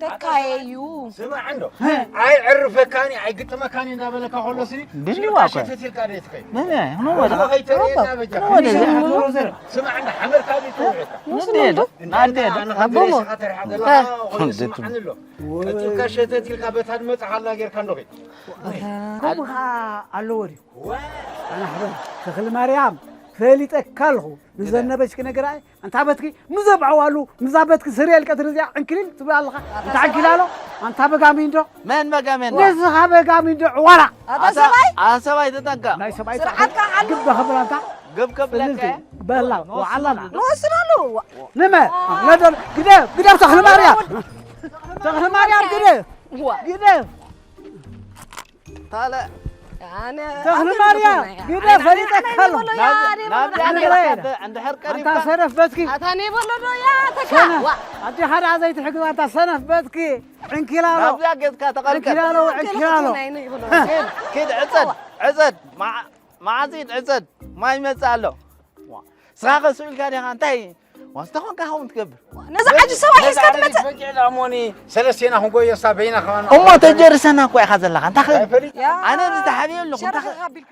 ተካየ እዩ። ስማዕ እንዶ። ሀ። ኣይዕርፈካን እዩ፣ ኣይግጥመካን እዩ እንዳበለካ ከሎ ሲ፣ ድልዋ ሽሉካ እኮ። ሸተት ኢልካ ዶ ትኸይድ? ምን? ኖ ወደ። ኖ ወደ። ኖ ወደ። ኖ ወደ። ስማዕ እንዶ፣ ሓመድካ ዶ ትውዕካ? ኖ ወደ። እንዶ። ናንዴ ዶ? ኣነ ኣቦ። ከብሬ ስኻ ተርሓ ዘለኻ፣ ሀ። ኮይኑ ስማዕኒ ኣሎ። ወይ። ቀጺልካ ሸተት ኢልካ በታ ድመጽእ ሓላ ጌርካ እንዶ ኸይድ። ኣሃ። ከምኡ ኸዓ ኣለዎ ድዩ? ዋ! ኣነ ሕበን ተኽለ ማርያም ፈሊጠካ ኣለኹ። ግደ። ንዘነበች ክነግራ ኣንታ በትኪ ምዘብዐዋሉ ምዛ በትኪ ስርየል ቀትሪ እዚኣ ዕንክሊል ትብል ኣለኻ። ኣታ ኣንታ ሰብኣይ? ዕንኪላሎ፣ ኣንታ በጋሚ እንዶ። መን በጋሚ እንዶ? ንስኻ በጋሚ እንዶ ዕዋላ። ኣታ ኣታ ሰብኣይ? ኣታ ሰብኣይ ተጠንቀቕ። ናይ ሰብኣይ ስርዓትካ ሓሉ። ግበ ኸብል ኣንታ። ግብ ከብለካ ጽልልቲ እየ። በላ፣ ወዓላና። ንወስናሉ። ንመ? ነደል፣ ግደ፣ ግደ ተኽለ ማርያም። ተኽለ ማርያም ግደ። ዋ። ግደ። ታለ ኣነ ተኽለ ኣነ ማርያም፣ ኣነ ግደ ኣነ ፈሊጠካ ኣነ ኣለኹ። ኣነ ናብ-፣ ኣነ ናብዚኣ ኣነ ገጽካ ኣነ እንተ-፣ እንድሕር ኣንታ ቀሪብካ ሰነፍ በትኪ። ኣታ ነይ በሎ ዶ ያ ተካ? ሰነፍ። ዋ። ኣዴኻ ደኣ ዘይትሕግዝ ኣንታ ሰነፍ በትኪ። ዕንኪላሎ። ናብዚኣ ገጽካ ተቐልቀል። ዕንኪላሎ፣ ዕንኪላሎ። ናይ ነይ በሎ። ኪድ፣ ኪድ፣ ዕጸድ፣ ዕጸድ። መዓ-፣ መዓጺድ፣ ዕጸድ። ማይ ይመጽእ ኣሎ። ዋ። ስኻ ከሱ ኢልካ ዲኻ? እንታይ ዋስታ ኾንካ ኸውን ትገብር? ነዛ ዓጁ ሰብኣይ ሒዝካ ነዛ ትመጽእ? በጊዕ ላሞኒ ሰለስቴና ክንጎዮ፣ እሳ በይና ከማን እሞ ተጀርሰና እኮ ኢኻ ዘለኻ። እንታይ ኸ-? ኣይፈሊጥ። ያ። ኣነ እዚ ተሓብየ ኣለኹ። እንታይ ኸ-? ሸርሕኻ ኣቢልካ።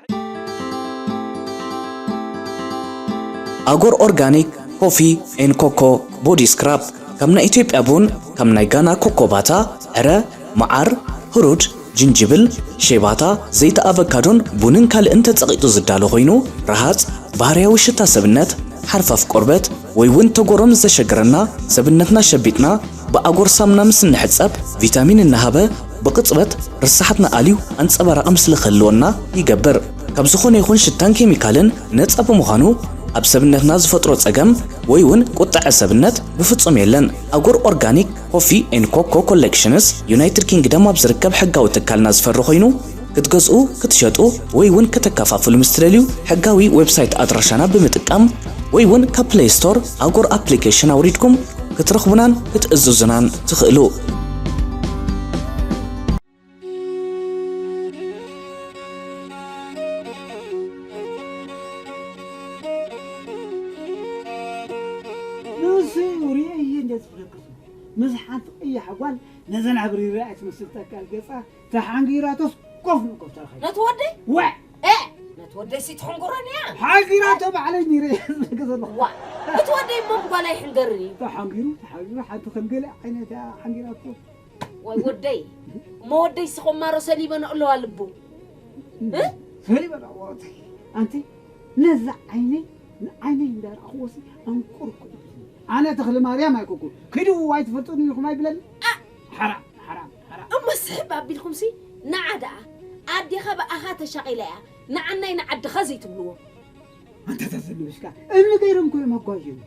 ኣጎር ኦርጋኒክ ኮፊ ኤን ኮኮ ቦዲ ስክራብ፣ ካብ ናይ ኢትዮጵያ ቡን፣ ካብ ናይ ጋና ኮኮ ባታ፣ ዕረ፣ መዓር፣ ህሩድ፣ ጅንጅብል፣ ሸባታ፣ ዘይቲ ኣቨካዶን ቡንን ካልእን ተጸቒጡ ዝዳሎ ኮይኑ፣ ረሃጽ፣ ባህርያዊ ሽታ ሰብነት፣ ሓርፋፍ ቆርበት፣ ወይ እውን ተጎሮም ዘሸግረና፣ ሰብነትና ሸቢጥና ብኣጎር ሳሙና ምስ እንሕጸብ፣ ቪታሚን እናሃበ ብቕጽበት ርሳሓትና ኣልዩ ኣንጸባራቒ ምስሊ ክህልወና ይገብር። ካብ ዝኾነ ይኹን ሽታን ኬሚካልን ነጻ ብምዃኑ፣ ኣብ ሰብነትና ዝፈጥሮ ጸገም ወይ እውን ቁጠዐ ሰብነት ብፍጹም የለን። ኣጎር ኦርጋኒክ ኮፊ ኤን ኮኮ ኮሌክሽንስ ዩናይትድ ኪንግደም ኣብ ዝርከብ ሕጋዊ ትካልና ዝፈሪ ኮይኑ፣ ክትገዝኡ፣ ክትሸጡ ወይ እውን ከተከፋፍሉ ምስ ትደልዩ፣ ሕጋዊ ዌብሳይት ኣድራሻና ብምጥቃም ወይ እውን ካብ ፕሌይ ስቶር ኣጎር ኣፕሊኬሽን ኣውሪድኩም ክትረኽቡናን ክትእዝዙናን ትኽእሉ። ንሱ ርእየ እንዴት ፍለቅሱ ምስ ሓንቲ ቀያሕ ጓል ነዘን ኣብሪረ ኣይትመስል ጠቃል ገጻ ተሓንጊራቶስ ኮፍ ንኮፍ ተረኸበ። ነቲ ወደይ? ወዕ! እ! ነቲ ወደይ ሲ ትሕንጉረን እያ? ሓንጊራቶ ባዕለይ ኒረ እየ ዝብለኪ ዘለኹ። ዋ! እቲ ወደይ እሞ ጓል ኣይሕንገርን እዩ። ተሓንጊሩ፣ ተሓንጊሩ፣ ሓንቲ ከም ገለ ዓይነት እያ ሓንጊራቶ። ወይ ወደይ፣ እሞ ወደይ ስኾማሮ ሰሊበ ነእለዋ ልቡ። እ? ሰሊበ ነእለዋ። ኣንቲ፣ ነዛ ዓይነይ፣ ንዓይነይ እንዳረኣኽዎ ሲ ኣንቁር እኮ እዩ። ኣነ ተኽለ ማርያም ኣይኮንኩን። ክድውዋ ኣይትፈልጡን ኢኹም ኣይብለኒ። ኣ! ሓራም፣ ሓራም፣ ሓራም። እሞ ስሕብ ኣቢልኩም ሲ፣ ንዓ ደኣ፣ ኣዴኻ ብኣኻ ተሻቒላ እያ፣ ንዓናይ ንዓድኻ ዘይትብልዎ። ኣንታ ተዘንብሽካ፣ እምኒ ገይሮም እኮ እዮም ኣጓዮም።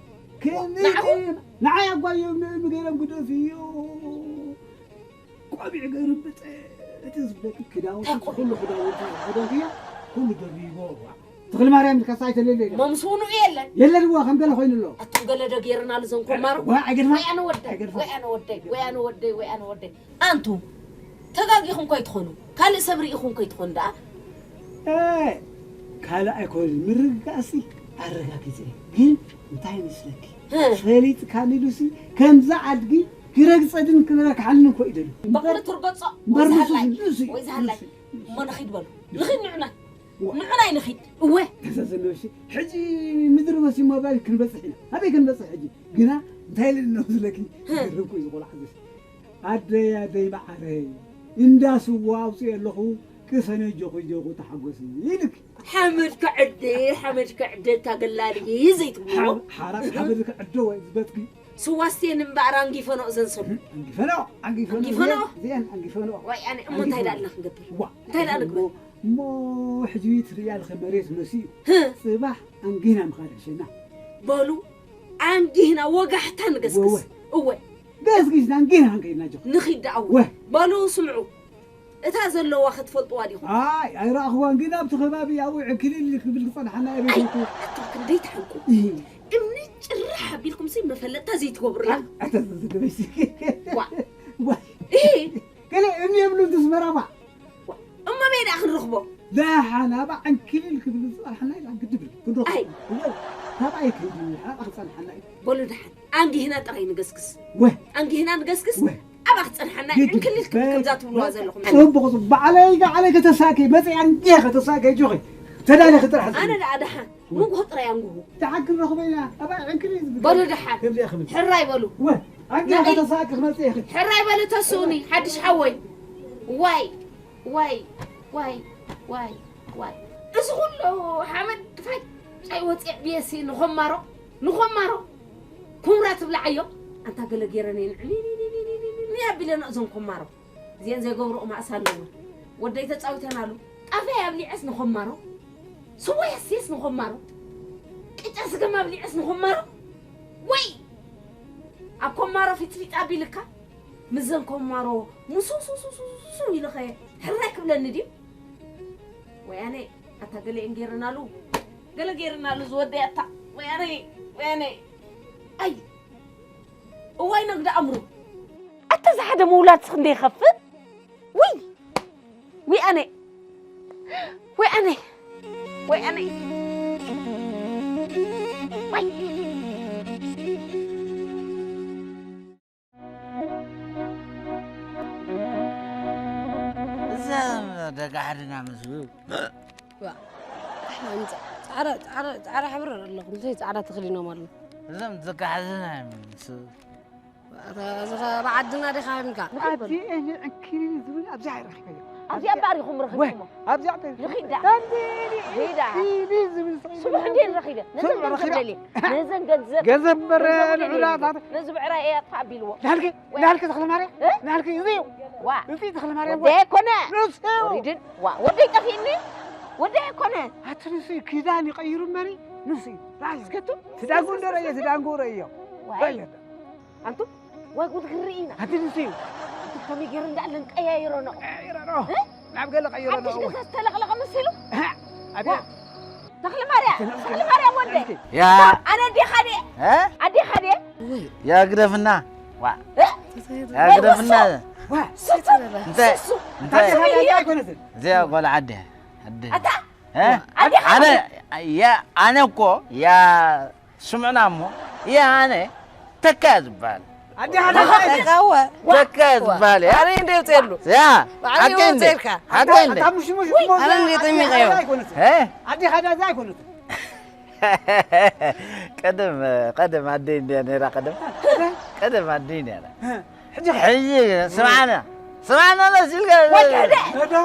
ከምዚ ንዓኹም? ገይሮም፣ ንዓይ ኣጓዮም፣ እምኒ ገይሮም ግደፍዮ። ቆቢዕ ገይሩ ብጥ-፣ እቲ ዝብለኪ ክዳውንቲ፣ እንታይ ቆቢዕ? ኩሉ ክዳውንቲ ዝኸደንክዮ፣ ኩሉ ደሪቦ። ተኽለ ማርያም ኢልካ ሳይ ተለለ ኢለ። መምስውኑ የለን። የለን እዋ ከም ገለ ኮይኑ ኣሎ። ኣቱም ገለ ዶ ጌርና ልዘን ኮማሮ? ዋ፣ ኣይገድፋ። ወይ ኣነ ወደይ፣ ኣይገድፋ። ወይ ኣነ ወደይ፣ ወይ ኣነ ወደይ፣ ወይ ኣነ ወደይ። ኣንቱ ተጋጊኹም ኮይትኾኑ፣ ካልእ ሰብ ርኢኹም ኮይትኾኑ ደኣ። እ፣ ካልእ ኣይኮንን። ምርግጋእሲ ኣረጋጊጸ። ግን እንታይ መስለኪ? እ። ፈሊጥካኒ ኢሉሲ ከምዛ ኣድጊ ክረግጸድን ክረክሓልን እኮ እዩ ደልዩ። በቕሊ ትርገጾ እምበር ወይ ንሱ ዝሃላይ፣ ንሱ እዩ፣ ወይ ዝሃላይ። ንሱ እዩ። እሞ ንኺድ በሉ። ንኺድ ንዑና። ዋ። ንዑናይ ንኺድ። እወ። ተዛዘነብሲ፣ ሕጂ ምድሪ በሲ ሞባይል ክንበጽሕ ኢና። ኣበይ ክንበጽሕ ሕጂ? ግና እንታይ ኢለ ነው ዝለኪ? ህ። ዝርብኩ እዩ ዝቆልዓ ዝስ። ኣደይ፣ ኣደይ መዓረይ፣ እንዳ ስዋ ኣውፅኦ ኣለኹ፣ ቅሰነ ጆኹ ጆኹ ተሓጎሲ ኢልክ። ሓመድ ክዕደ፣ ሓመድ ክዕደ እታ ገላሊ ዘይትብሎ። ሓ-፣ ሓራስ ሓመድ ክዕደ ወይ ዝበትኪ። ስዋ ስቴን እምበኣር ኣንጊፈኖ እዘን ሰብ። ኣንጊፈኖ፣ ኣንጊፈኖ፣ ኣንጊፈኖ። እዚአን፣ እዚአን ኣንጊፈኖ። ዋይ፣ ኣነ እሞ እንታይ ኣንጊፈኖ። ደኣ ኣለኽ ንገብር? ዋ። እንታይ ደኣ ንግበር? እሞ፣ እሞ ሕጂ ትርእያ ኣለኺ መሬት መሲኡ። ህ። ጽባሕ ኣንጊህና ምኻድ ሕሸና። በሉ፣ ኣንጊህና ወጋሕታ ንገስግስ። ወ-፣ ወ-። እወ። ገስጊስና ኣንጊህና ክንከይድና ጆ። ንኺድ ደኣ እወ። ወ። በሉ፣ ስምዑ። እታ ዘለዋ ክትፈልጥዋ ዲኹም? ኣይ፣ ኣይረኣኽዋን፣ ግን ኣብቲ ከባቢ ኣብኡ ዕንክሊል ክብል ክጸንሓና እየ ኣይ፣ በይተይኩ። ኣቱም ክንደይ ትሓንቁ። እህ። እምኒ ጭራሕ ኣቢልኩም ሲ መፈለጥታ ዘይትገብሩላ። ኣይ፣ ኣታ ዘዘገበይሲ። ዋ። ዋ። እህ። ገለ እምኒ የብሉን ትስመራ ባ። ዋ። እሞ በይ ደኣ ክንረኽቦ? ደሓን፣ ኣብኣ ዕንክሊል ክብል ዝጸንሓና ኢላ ግድብል ክንረኽቦ። ኣይ። እወ፣ ካብኣ ይከይድ እዩ፣ ኣብኣ ክጸንሓና እዩ። በሉ ደሓን። ኣንጊህና ጥራይ ንገስግስ። ወ። ኣንጊህና ንገስግስ። ወ። ኣብኣ ክጸንሓና ግድ። ዕንክሊል ክብል በ-፣ ከምዛ ትብልዋ በ-፣ ዘለኹም። ጽቡቕ፣ ጽቡቕ። ባዕለይ፣ ባዕለይ ከተሳኪ፣ መጺኣ ኣንጊሀ ከተሳኪ፣ ኣጆኺ። ተዳሊኺ ጥራሕ ኣነ ጽንሒ። ደኣ ደሓን። ወ። ንግሆ ጥራይ ኣንግሁ። ደሓን ክንረኽቦ ኢና። ኣብኣ ዕንክሊል ዝብል። በሉ ደሓን። ከምዚኣ ክብል። ሕራይ በሉ። ወ። ኣንጊሀ ንዒ። ከተሳኪ ክመጽእ ኢኺ። ሕራይ በሉ ተስኡኒ፣ ሓድሽ ሓወይ። ዋይ፣ ዋይ፣ ዋይ፣ ዋይ፣ ዋይ። እዚ ኩሉ ሓመድ ፋጭ ወፂዕ ብየሲ ንኾማሮ፣ ንኾማሮ። ኩምራ ትብላዓዮ። ኣንታ ገለ ገይረን እየን። ኒ፣ ኒ፣ ኒ፣ ኒ፣ ኒ፣ ኒ፣ ኒ ኣቢለንኦ እዞም ኮማሮ። እዚአን ዘይገብርኦ ማእሳ ኣለወን። ወደይ ተጻዊተናሉ። ጣፍያይ ኣብሊዐስ ንኾማሮ። ስዋ የስየስ ንኾማሮ። ቅጫ ስገም ኣብሊዐስ ንኾማሮ። ወይ! ኣብ ኮማሮ ፊጥፊጥ ኣቢልካ። ምስዘን ኮማሮ ሙሱሱሱሱሱ ኢልኸ ሕራይ ክብለኒ ድዩ? ወያነ ኣታ ገለኤን ገይረናሉ፣ ገለ ገይረናሉ ዝወደይ ኣታ ወያነ፣ ወያነ። ኣይ፣ እዋይ ነግዳ ኣምሩ። ኣታ ዝሓደ ምውላድስ ክንደይ ይኸፍእ? ውይ! ውይ ኣነ! ውይ ኣነ! ውይ ኣነ! ውይ! እዛ ደቂ ዓድና ምስ ዋ፣ ጻዕዳ፣ ጻዕዳ፣ ጻዕዳ፣ ጻዕዳ ሕብሪ ኣለኹም። እንታይ ጻዕዳ ተኸዲኖም ኣለዉ? እዞም ደቂ ዓድና እዮም ምስ ኣታ፣ እዚ ኸ ብዓድና ዲኻ ሂምካ? ኣቲ እኔ ዕንክሊል ዝብል ኣብዚኣ ኣይረኺበዮ። ኣብዚኣ እምበኣር ኢኹም ወ፣ ረኺብኩሞ። ኣብዚኣ ተሪፉ። ንኺድ ደኣ። ከምዚ ኢሊ ኺድ ደኣ። ኢሊ ዝብል ስቕ ኢሉ ስሙሕ እንዴ ረኺበ። ነዘን ስሙሕ ገንዘብ ረኺበ። ደልየ። ነዘን ገንዘብ። ገንዘብ እምበር ገንዘብ ደልየ። ንዑዳት ኣተ። ነዚ ብዕራይ እየ ኣጥፋእ ኣቢልዎ። ናልኪ፣ ወ-፣ ናልኪ ተኽለ ማርያም፣ እ? ናልኪ እዚ እዩ። ዋ። እዚ ተኽለ ማርያም ወደይ ወ-፣ ኣይኮነ። ንሱ እዩ። ወሪድን፣ ዋ፣ ወደይ ጠፊእኒ። ወደይ ኣይኮነ። ኣቲ ንሱ እዩ። ኪዳን ይቐይሩ እምበሪ፣ ንሱ እዩ። ራእይ። እስከ ቱ። ትዳንጉ እንዶ ረእየ፣ ትዳንጉ ረእዮ። ዋይ። ረእየ። ኣንቱም፣ ዋይ ጉድ ክንርኢ ኢና። ኣቲ ንሱ እዩ። ኣቲ ከመይ ገይሩ እንዳኣለን ቀያይሮ ነው። ቀያይሮ ነው። እ? ናብ ገለ ቀይሮ ነው። ሓድሽ ገዛ ዝተለቕለቐ መሲሉ? እህ፣ ኣቤት። ዋ፣ ተኽለ ማርያም፣ ተኽለ ማርያም ወደ። ያ። ኣነ ኣዴኻ ድየ? እ? ኣዴኻ ድየ? ያ ግደፍና። ዋ። እ? ያ ግደፍና። ዋ። ስቱ። እንታይ? ስሱ። እንታይ? ስሱ። እንታይ? እዚኣ ጓል ዓዲ። ዓዲ። ኣታ? እ? ኣዴኻ ኣነ፣ ድየ? ያ፣ ኣነ እኮ፣ ያ ስምዕና እሞ፣ ያ ኣነ ተካ ዝበሃል። ኣዴኻ ተካ እየ። ተካ እወ። ተካ ዝበሃል እየ። ኣነ እንደ የውፅኤሉ። ያ፣ ባዕሉ ሓቀይ እንደ፣ ይወፅኤልካ። ሓቀይ እንደ። ኣታ ምሽ፣ ምሽ፣ ምሽ፣ ኣነ እንደ ጠሚቐዮ። ኣይኮነትን። እ? ኣዴኻ ዳዛ ኣይኮነትን። ቀደም፣ ቀደም ኣደይ እንድያ ነይራ ቀደም። ቀደም ኣደይ ነይራ። እ? ሕጂ ኸ? ሕጂ ስምዓና፣ ስምዓና መሲልካ። ወይ ክሕደ። ነዶ።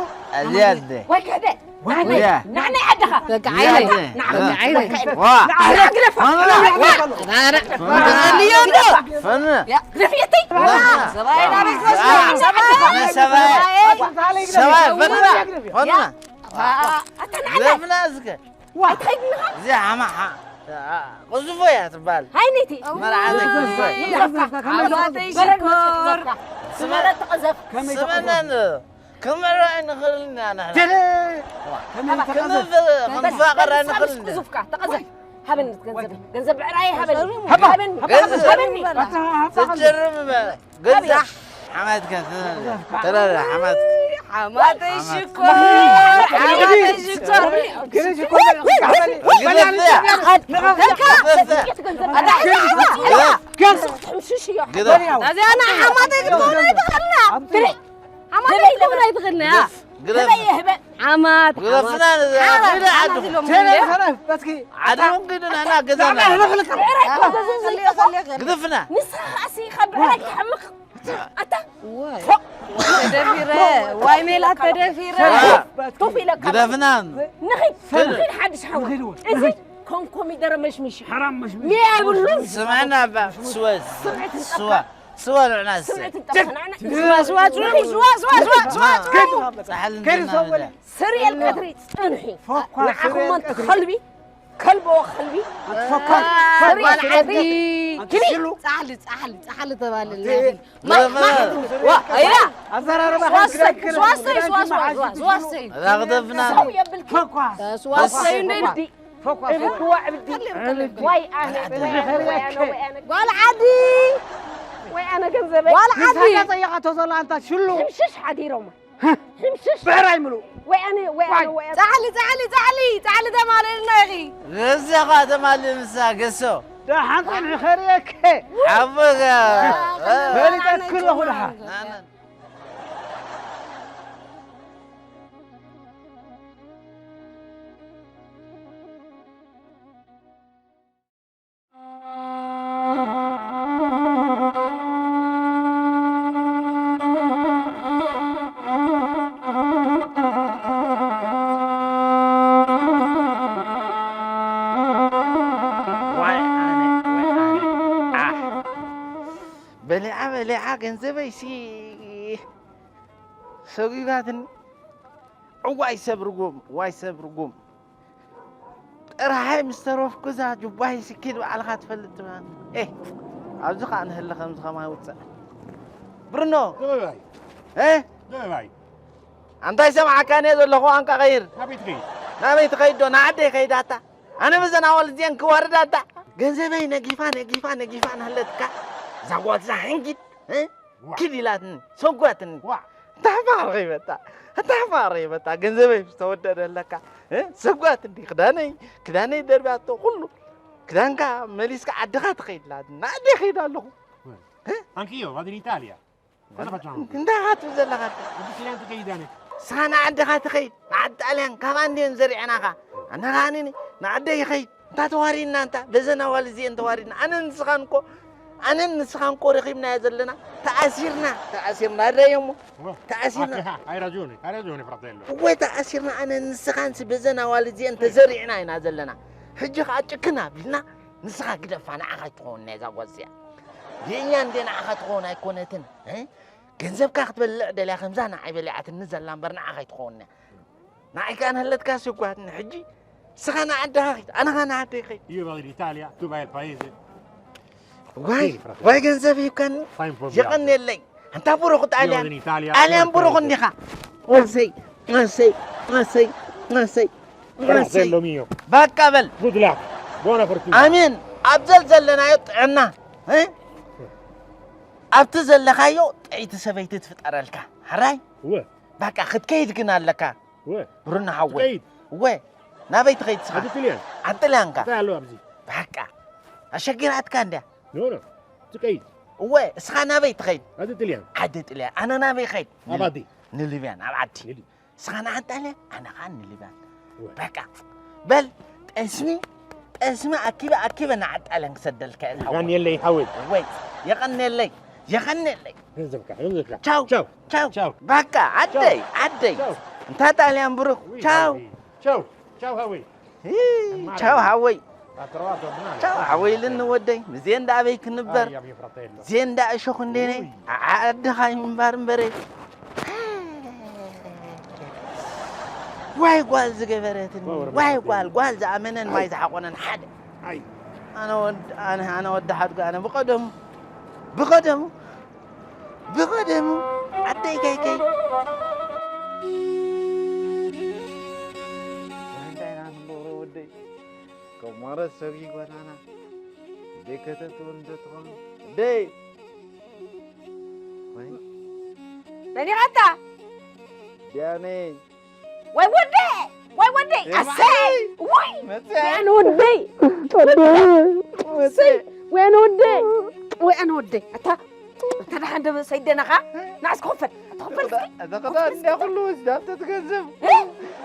እዚኣ ኣደ። ወይ ክሕደ። ወይ ናዕናይ፣ ወያ። ናዕናይ ዓድኻ። በቃ እዚኣ ዓይነይ። ኣደ። ናዕናይ። በቃ ዓይነይ። ዋ። ናዕናይ ግደፋ። ፈነ። ናዕናይ። ፈነ። ፈነ። ያ፣ ግደፍ የተይ። ዋ። ሰብኣይ ናበይ ትወስዶ? ሰብኣይ። ሰብኣይ። ሰብኣይ። ፈነ። ፈነ። ያ። ኣታ ናዕናይ። ግደፍና እስከ። ዋ። ኣይትኸይድን ኢኻ? እዚኣ ሓማ፣ ሓ-፣ ኣ-፣ ቅዝፎ እያ ትበሃል። ሃይነይቲ። መርዓተይ ቅዝፎ እያ። ይግረፍካ። ዓባተይ በረድ ሽኮር። መፅዩ ይግረፍካ። ስመረ ትቐዘፍ። ስመናን ክንምዕራይ ንኽእል ኢና ንሕና። ጀለ! ዋ፣ ከመይ ኣባ፣ ተቐዘፍ? ክንፍ-፣ ክንፋቐር ተቐዘፍ፣ ኣይንኽእል። ተቐዘፍ፣ ተቐዘፍ። ሃበኒ ገንዘብ። ገንዘብ ብዕራይ ሃበኒ። ሃባ፣ ሃበኒ። ሃባ፣ ገንዘብ። ሃበኒ። ኣታ፣ ሃባ፣ ሃባ። ትጀርም በ-፣ ገንዘብ። ኣቤት። ሓማትከ፣ ተረረ፣ ሓማት። ሓማተይ ሽኮር፣ ሓማተይ ሽኮር። ገለ ሽኮር፣ ግደፍ። ግደፍ። ኣታ፣ ገንዘብ። ግደፍ። ገንዘብ። ትሕምሽሽ እዮ። ግደፍ። በል ያው። ናዚያ፣ ኣና ሓማተይ ክትከውን ኣይትኽእልና። ትሪ። ሓማተይ ክትከውን ኣይትኽእልና፣ ያ። ግደፍ። ግደፍ። ህበይ፣ ህበይ። ሓማት። ግደፍና፣ ሓማት። ግደ ዓዱ። ሓማት ኢሎም ሰላም፣ እንደ ሰላም፣ በትኪ። ዓዱ እንግዱ፣ ናና ገዛና። ሰላም፣ ሰላም፣ ሰላም። ግደፍና። ንስኻ ኸኣሲ ካብ ብዕራይ ትሓምቕ። ኣታ። ዋይ። ፎቕ። ተደፊረ። ዋይ ሜላት ተደፊረ። ሰላም፣ በትኪ። ቱፍ ኢለካ። ግደፍና። ንኺድ፣ ንኺድ። ንኺድ ሓድሽ ሓወይ። ንኺድ እውን። እዚ ኮንኮሚደረ መሽሚሽ። ሓራም መሽሚሽ። ሜ ኣይብሉን። ስምዕና፣ ኣባ፣ ስወ-፣ ስምዕት ስዋ። እንጠፋ። ስዋ ንዕና እስከ። ስምዕት እንጠፋ። ንዕና ስዋ፣ ስዋ፣ ስዋ፣ ስዋ፣ ስዋ፣ ስዋ። ጻሕሊ ከይዱ እንትና ሰው በለ። ንብላ። ስርኤል ቀትሪ ጽንሒ። ፎኳ ንዓኹም ስርኤል ኣንቲ ቀትሪ። ከልቢ፣ ከልቦ ከልቢ። ኣንቲ ፎኳ። ስርኤል ጓል ቀትሪ። ዓዲ። ኣንቲ ሽሉ። ጻሕሊ፣ ጻሕሊ፣ ጻሕሊ ተባለ ኣንቲ ናብል። ማ-፣ ማ-፣ ዋ፣ ኣያ። ኣዘራርባ ስዋሰይ፣ ክዳን ስዋሰይ፣ ክዳን ስዋሰይ፣ ክዳን ስዋሰይ። እዛ ክደፍና። ሰው የብልኪ። ፎኳ። ስዋሰይ እንደ ፎኳ። እብዲ፣ ዋ እብዲ። እብዲ። ዋይ ኣነ፣ ዋይ ኣነ፣ ዋይ ኣነ፣ ዋይ ኣነ። ጓል ዓዲ። ዋይ ኣነ ገንዘበይ። ጓል ዓዲ። ንስኻ ጠይቓቶ ዘሎ ኣንታ ሽሉ። ሕምሽሽ ሓዲሮማ። ሕምሽሽ። ብዕራይ ምሉእ። ዋይ ኣነ፣ ዋይ ኣነ፣ ዋይ። ዋይ ኣነ። ጻሕሊ፣ ጻሕሊ፣ ጻሕሊ፣ ጻሕሊ ተማልእልና ኢኺ። ገዛኻ ተማልእ ምሳ ገሶ። ደሓን ጸንሒ ኸርእየከ። ሓቦኻ። ፈሊጠ ክለኹ ደሓን። ናና። ዋይ ኣነ፣ ዋይ ኣነ። ኣሕ። በሊዓ፣ በሊዓ ገንዘበይሲ ሰጒጋትኒ። እዋይ ሰብ ርጉም፣ እዋይ ሰብ ርጉም። ጥራሓይ ምስ ተረፍኩ እዛ ጁባይ ስኪድ ባዕልኻ ትፈልጥ ትብሃል። ኤህ፣ ኣብዚ ኸኣ ንህለ ከምዚ ኸማይ ውፅዕ። ብሩኖ! ደበባይ። እ? ደበባይ። ኣንታይ ሰምዓካን እየ ዘለኹ፣ ኣንቃ ቐይር። ናበይ ትኸይድ? ናበይ ትኸይድ ዶ? ንዓደይ ከይዳታ። ኣነ በዘን ኣዋልድ እዚአን ክዋርዳታ። ገንዘበይ ነጊፋ፣ ነጊፋ፣ ነጊፋ እናሃለትካ። እዛ ጓል እዛ ሕንጊድ፣ እ? ዋ። ኪድ ኢላትኒ፣ ሰጓትኒ። ዋ። እንታይ ሕማቕ ረኺበታ? እንታይ ሕማቕ ረኺበታ? ገንዘበይ ምስ ተወደደ ኣለካ፣ እ? ሰጓትኒ፣ ክዳነይ፣ ክዳነይ ደርብያቶ፣ ኩሉ። ክዳንካ መሊስካ ዓድኻ ትኸይድ ኢላትኒ። ንዓደይ ይኸይድ ኣለኹ። እ? Anch'io vado in Italia. Cosa facciamo? እንታይ ኢኻ ትብል ዘለኻ? ወዲ ጣልያን ትኸይድ ኣነ። ንስኻ ንዓድኻ ትኸይድ፣ ንዓዲ ጣልያን፣ ካብኣ እንድየን ዘሪዐናኻ። ኣነ ኸኣ ንዓደይ ይኸይድ። እንታ ተዋሪድና፣ እንታ በዘን ኣዋልድ እዚአን ተዋሪድና። ኣነን ንስኻን እኮ፣ ኣነን ንስኻን እኮ ረኺብናዮ ዘለና። ተኣሲርና፣ ተኣሲርና፣ ረእዮሞ። እወ። ተኣሲርና። ኣኻ፣ hai ragione, hai ragione, fratello. እወ፣ ተኣሲርና፣ ኣነን ንስኻንሲ በዘን ኣዋልድ እዚአን ተዘሪዕና ኢና ዘለና። ሕጂ ኸኣ ጭክን ኣቢልና፣ ንስኻ ግደፋ፣ ንዓኻ ኣይትኸውን እዛ ጓል እዚኣ። የእኛ እንደ ንዓኻ ትኸውን ኣይኮነትን፣ እ? ገንዘብካ ክትበልዕ ደልያ ከምዛ ንዓይ በሊዓትኒ ዘላ እምበር ንዓኻ ኣይትኸውን እያ። ንዓይ ከኣ ንሃለትካ ስጓትኒ ሕጂ ንስኻ ንዓድኻ ኺድ፣ ኣነ ኸኣ ንዓደይ ኸይድ። Io vado in Italia, tu vai al paese. ዋይ፣ Sì, fratello. ዋይ ገንዘብ ሂብካኒ። Fai un po' il viaggio. የቐንየለይ። ኣንታ ብሩኽ Io ጣልያን። vado in Italia, tu vai al paese. ጣልያን ብሩኽ እንዲኻ። ኣሰይ፣ ኣሰይ፣ ኣሰይ፣ ኣሰይ፣ ኣሰይ። Fratello mio. በቃ በል። Good luck. Buona fortuna. ኣሜን። ኣብ ዘል ዘለናዮ ጥዕና። እ? ኣብቲ ዘለኻዮ ጥዕይቲ ሰበይቲ ትፍጠረልካ። ሕራይ? እወ። በቃ ክትከይድ ግን ኣለካ። እወ። ብሩና ሓወይ። ትከይድ? እወ። ናበይ ትኸይድ ስኻ? ዓዲ ጥልያን። ዓዲ ጥልያን ከ? እንታይ ኣሎ ኣብዚ? በቃ። ኣሸጊራትካ እንድያ። ኖ፣ ኖ። ትከይድ? እወ፣ እስኻ ናበይ ትኸይድ? ዓዲ ጥልያን። ዓዲ ጥልያን። ኣነ ናበይ ኸይድ? ኣብ ዓዲ። ንሊብያ፣ ናብ ዓዲ። ንሊ- ንስኻ ንዓንጣልያ፣ ኣነ ኸኣ ንሊባን። እወ። በቃ፣ በል፣ ጠስሚ፣ ጠስሚ ኣኪበ፣ ኣኪበ ንዓንጣልያን ክሰደልካ እየ ዝሓወይ። የቐንየለይ ሓወይ። ወይ፣ የቐንየለይ፣ የቐንየለይ። ገንዘብካ፣ ገንዘብካ። ቻው፣ ቻው፣ ቻው። ቻው። በቃ፣ ዓደይ፣ ቻው። ዓደይ። ቻው። እንታ ጣልያን ብሩኽ። ውይ፣ ቻው። ሓወይ። ቻው፣ ቻው ሓወይ። ሂ፣ ቻው ሓወይ። ቻው ሓወይ ኢልኒ ወደይ። ምዜ እንዳ ኣበይ ክንበር? ኣይ፣ ኣበይ ፍራተይሎ። ምዜ እንዳ እሾኽ እንዴነ። ውይ። ዓድኻ ይምባር እምበረ። ዋይ ጓል ዝገበረትኒ። ዋይ ጓል፣ ጓል ዝኣመነን ማይ ዝሓቆነን ሓደ። ኣይ። ኣነ ወድ-፣ ኣነ፣ ኣነ ወዲ ሓድጉ ኣነ ብቐደሙ፣ ብቐደሙ፣ ብቐደሙ ዓደይ ከይከይ እንታይ ኢና ንገብሮ ወደይ? ከማረ ሰብ ይጎዳና። ደይ ከተትውን እንተትኾኑ። ደይ! ወይ! መን ኢኻ ኣታ? ዲያነይ። ወይ ወደይ! ወይ ወደይ! ኤ፣ ኣሰይ! ማይ! ወይ! መጸ! ወይ ኣነ ወደይ! መጸ! ወይ ኣነ ወደይ! ወይ ኣነ ወደይ! ኣታ፣ ኣታ ደሓን ዶ ሰይደናኻ? ናዕስ ክኸፈል! ኣታ ክፈል እስኪ! እታ ክዳን እንዲያ ኩሉ ወሲዳቶ፣ እቲ ገንዘብ። እ?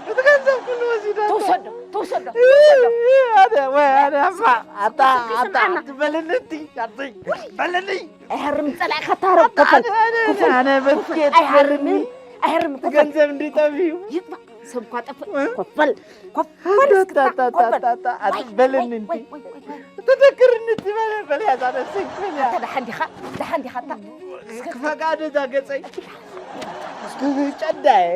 እቲ ገንዘብ ኩሉ ወሲዳቶ። ተውሰዶ፣ ተውሰዶ፣ እ፣ ተውሰዶ። እ፣ ኣነ፣ ወይ ኣነ፣ ኣማ፣ ኣታ፣ ኣታ፣ ስምዓና። ኣቲ በለኒ እቲ፣ ኣቲ፣ በለኒ። ኣይሃርም ጸላኢኻ ታረብ፣ ኣታ፣ ከፈል፣ ኣነ፣ ኣነ፣ ከፈል፣ ኣነ፣ ከፈል። በትኬት ኣይሃርምን፣ በለኒ። ኣይሃርምን፣ እቲ ከፈል። ገንዘብ እንዲጠፍዩ። ይጥፋእ፣ ሰብ እኳ ጠፍእ። እ? ከፈል፣ ከፈል፣ ኣታ፣ እስኪ፣ ኣታ፣ ኣታ፣ ከፈል። ኣታ፣ ኣታ፣ ኣቲ ዋይ፣ በለኒ ዋይ፣ እቲ። ዋይ፣ ዋይ፣ ዋይ፣ ዋይ። ተደክርኒ እቲ በለ፣ በለ፣ ያዛ ነፍሰይ፣ በለ። ኣታ ደሓን ዲኻ? ደሓን ዲኻ ኣታ? እስኪ ክፈቃዶ እዛ ገጸይ። እስኪ ጨዳየ።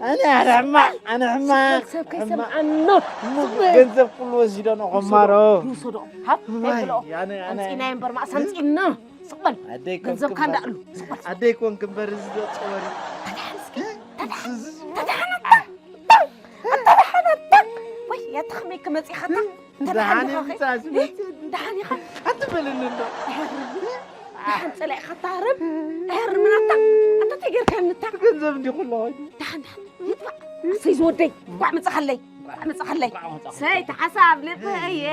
ኣነ፣ ኣነ ሕማቕ፣ ኣነ ሕማቕ። ሰብ ከይሰምዓና። ሕማቕ። ገንዘብ ኩሉ ወሲዶ ነው፣ ቆማሮ። ይውሰዶ። ሃብ፣ ዋይ፣ ከይብሎ። ኣነ፣ ኣነ። ኣምጺናዮ እምበር፣ ማእስ ኣምጺና። ስቕ በል። ኣደይ ኮንክ ገንዘብካ እምበር። እንዳእሉ። ስቕ በል። ኣደይ ኮንክ እምበር፣ እዚ ዶ ጸወሪ? ተደሓን እስኪ። ተደሓን። ተደሓን ኣታ። ኣታ ደሓን ኣታ። ወይ፣ ያታ ከመይ ክመጽእ ኢኻ ኣታ? እንተ ደሓን ደሓን ኢኻ ኸ? ይምጻእ ዝመጽእ። ደሓን ኢኻ? ኣትበለኒ እንዶ። ኣይሃርምን። ደሓን ጸላኢኻ ኣታ ሃርም። ኣይሃርምን ኣታ። ኣታ እንታይ ጌርካኒ ኣታ? ገንዘብ እንዲ ኩሉ ኾይኑ። ደሓን፣ ደሓን። ይጥፋእ። እሰይ ዝወደይ። እንኳዕ መጻኻለይ። እንኳዕ መጻኻለይ። እንኳዕ መጻኻለይ። ሰይቲ ሓሳብ ልበየ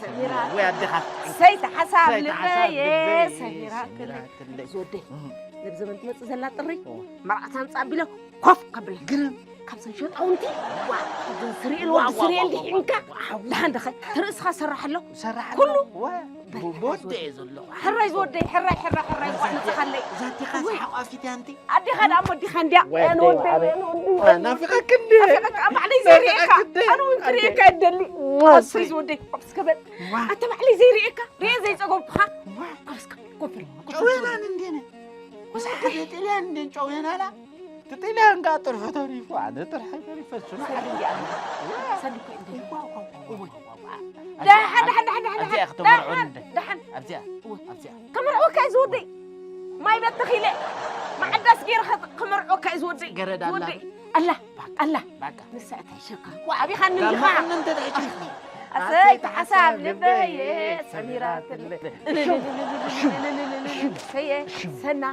ሰሚራ። ወይ ኣዴኻ። ሰይቲ ሓሳብ ሰይቲ ሓሳብ ልበየ ልበየ ሰሚራ ሰሚራ ትለይ። ትለይ። ዝወደይ። እህ። ነብ ዘመን ትመጽእ ዘላ ጥሪ። እዎ። መርዓታ ኣምጻ ኣቢለ ኮፍ ከብለ። ግን ካብዘን ሸጣውንቲ፣ ዋ፣ ካብዘን ስሪኤል ዋ፣ ወዲ ዋ፣ ስሪኤል ዋ፣ ድሒንካ፣ ዋ፣ ዋ። ደሓን ደኸ፣ ትርእስኻ ሰራሕ ኣሎ። ሰራሕ ኣሎ። ኩሉ ዋ፣ በል፣ ብ-፣ በወደ እየ ዘለኹ። ሕራይ ዝወደይ፣ ሕራይ፣ ሕራይ፣ ሕራይ፣ ዋ፣ መጻኻለይ። ዛቲኻ ወይ። ሰሓቕ ኣፊት ኣንቲ። ኣዴኻ ደኣ እሞ ኣዴኻ እንድያ። ወይ፣ ኣነ ኣደይ ወደይ፣ ዓበይ። ኣነ ወደይ። ዋ፣ ናፊቐክ እንደ። ናፊቐክ፣ ኣብ ባዕለይ ዘይርእየካ። ናፊቐክ እንደ። ኣነ እውን ክርእየካ ኣደ። እደሊ። ዋ፣ ኣሰይ ኣሰይ። ዝወደይ፣ ቆፍ እስከ በል። ዋ። ኣታ ባዕለይ ዘይርእየካ፣ ርእየ ዘይጸገብኩኻ። ዋ። ቆፍ እስከ፣ ቆፍ በል። ጨውየናን እንዴነ? ወሳሓ ጥልያን እንዴን ጨውየናና? እቲ ጥልያን ከኣ ጥርሑ ተሪፉ፣ ኣነ ጥርሐይ ተሪፈ፣ እሱ ንዓዲ። ሰልዲ እያ። ሰልዲ እኮ እንዴ? ዋ፣ ዋ፣ ዋ፣ ዋ፣ ዋ፣ ዋ። ደሓን፣ ደሓን፣ ደሓን፣ ደሓን፣ ኣብዚኣ ደሓን። ክተመርዑ እንዴ? ደሓን። ኣብዚኣ፣ እወ። ኣብዚኣ። ከመርዑካ እዩ ዝወደይ። ማይ በትኽ ኢለ። መዓዳስ ገይረ ከ-፣ ከመርዑካ እዩ ዝወደይ። ገረድ ኣላ። ዝወደይ። ኣላ፣ ባቃ፣ ኣላ። ባቃ። ንሳ እታ ይሸካ። ዋ፣ ኣቢኻ እንዲኻ። ጋማ እንተ ተሕጭ። ኣሰይ፣ ኣሰይ፣ ሓሳብ ሓሳብ ልበየ፣ ልበየ፣ ሰሚራ ሰሚራ ትለ-፣ ትለ-፣ ሰየ፣ ሰና።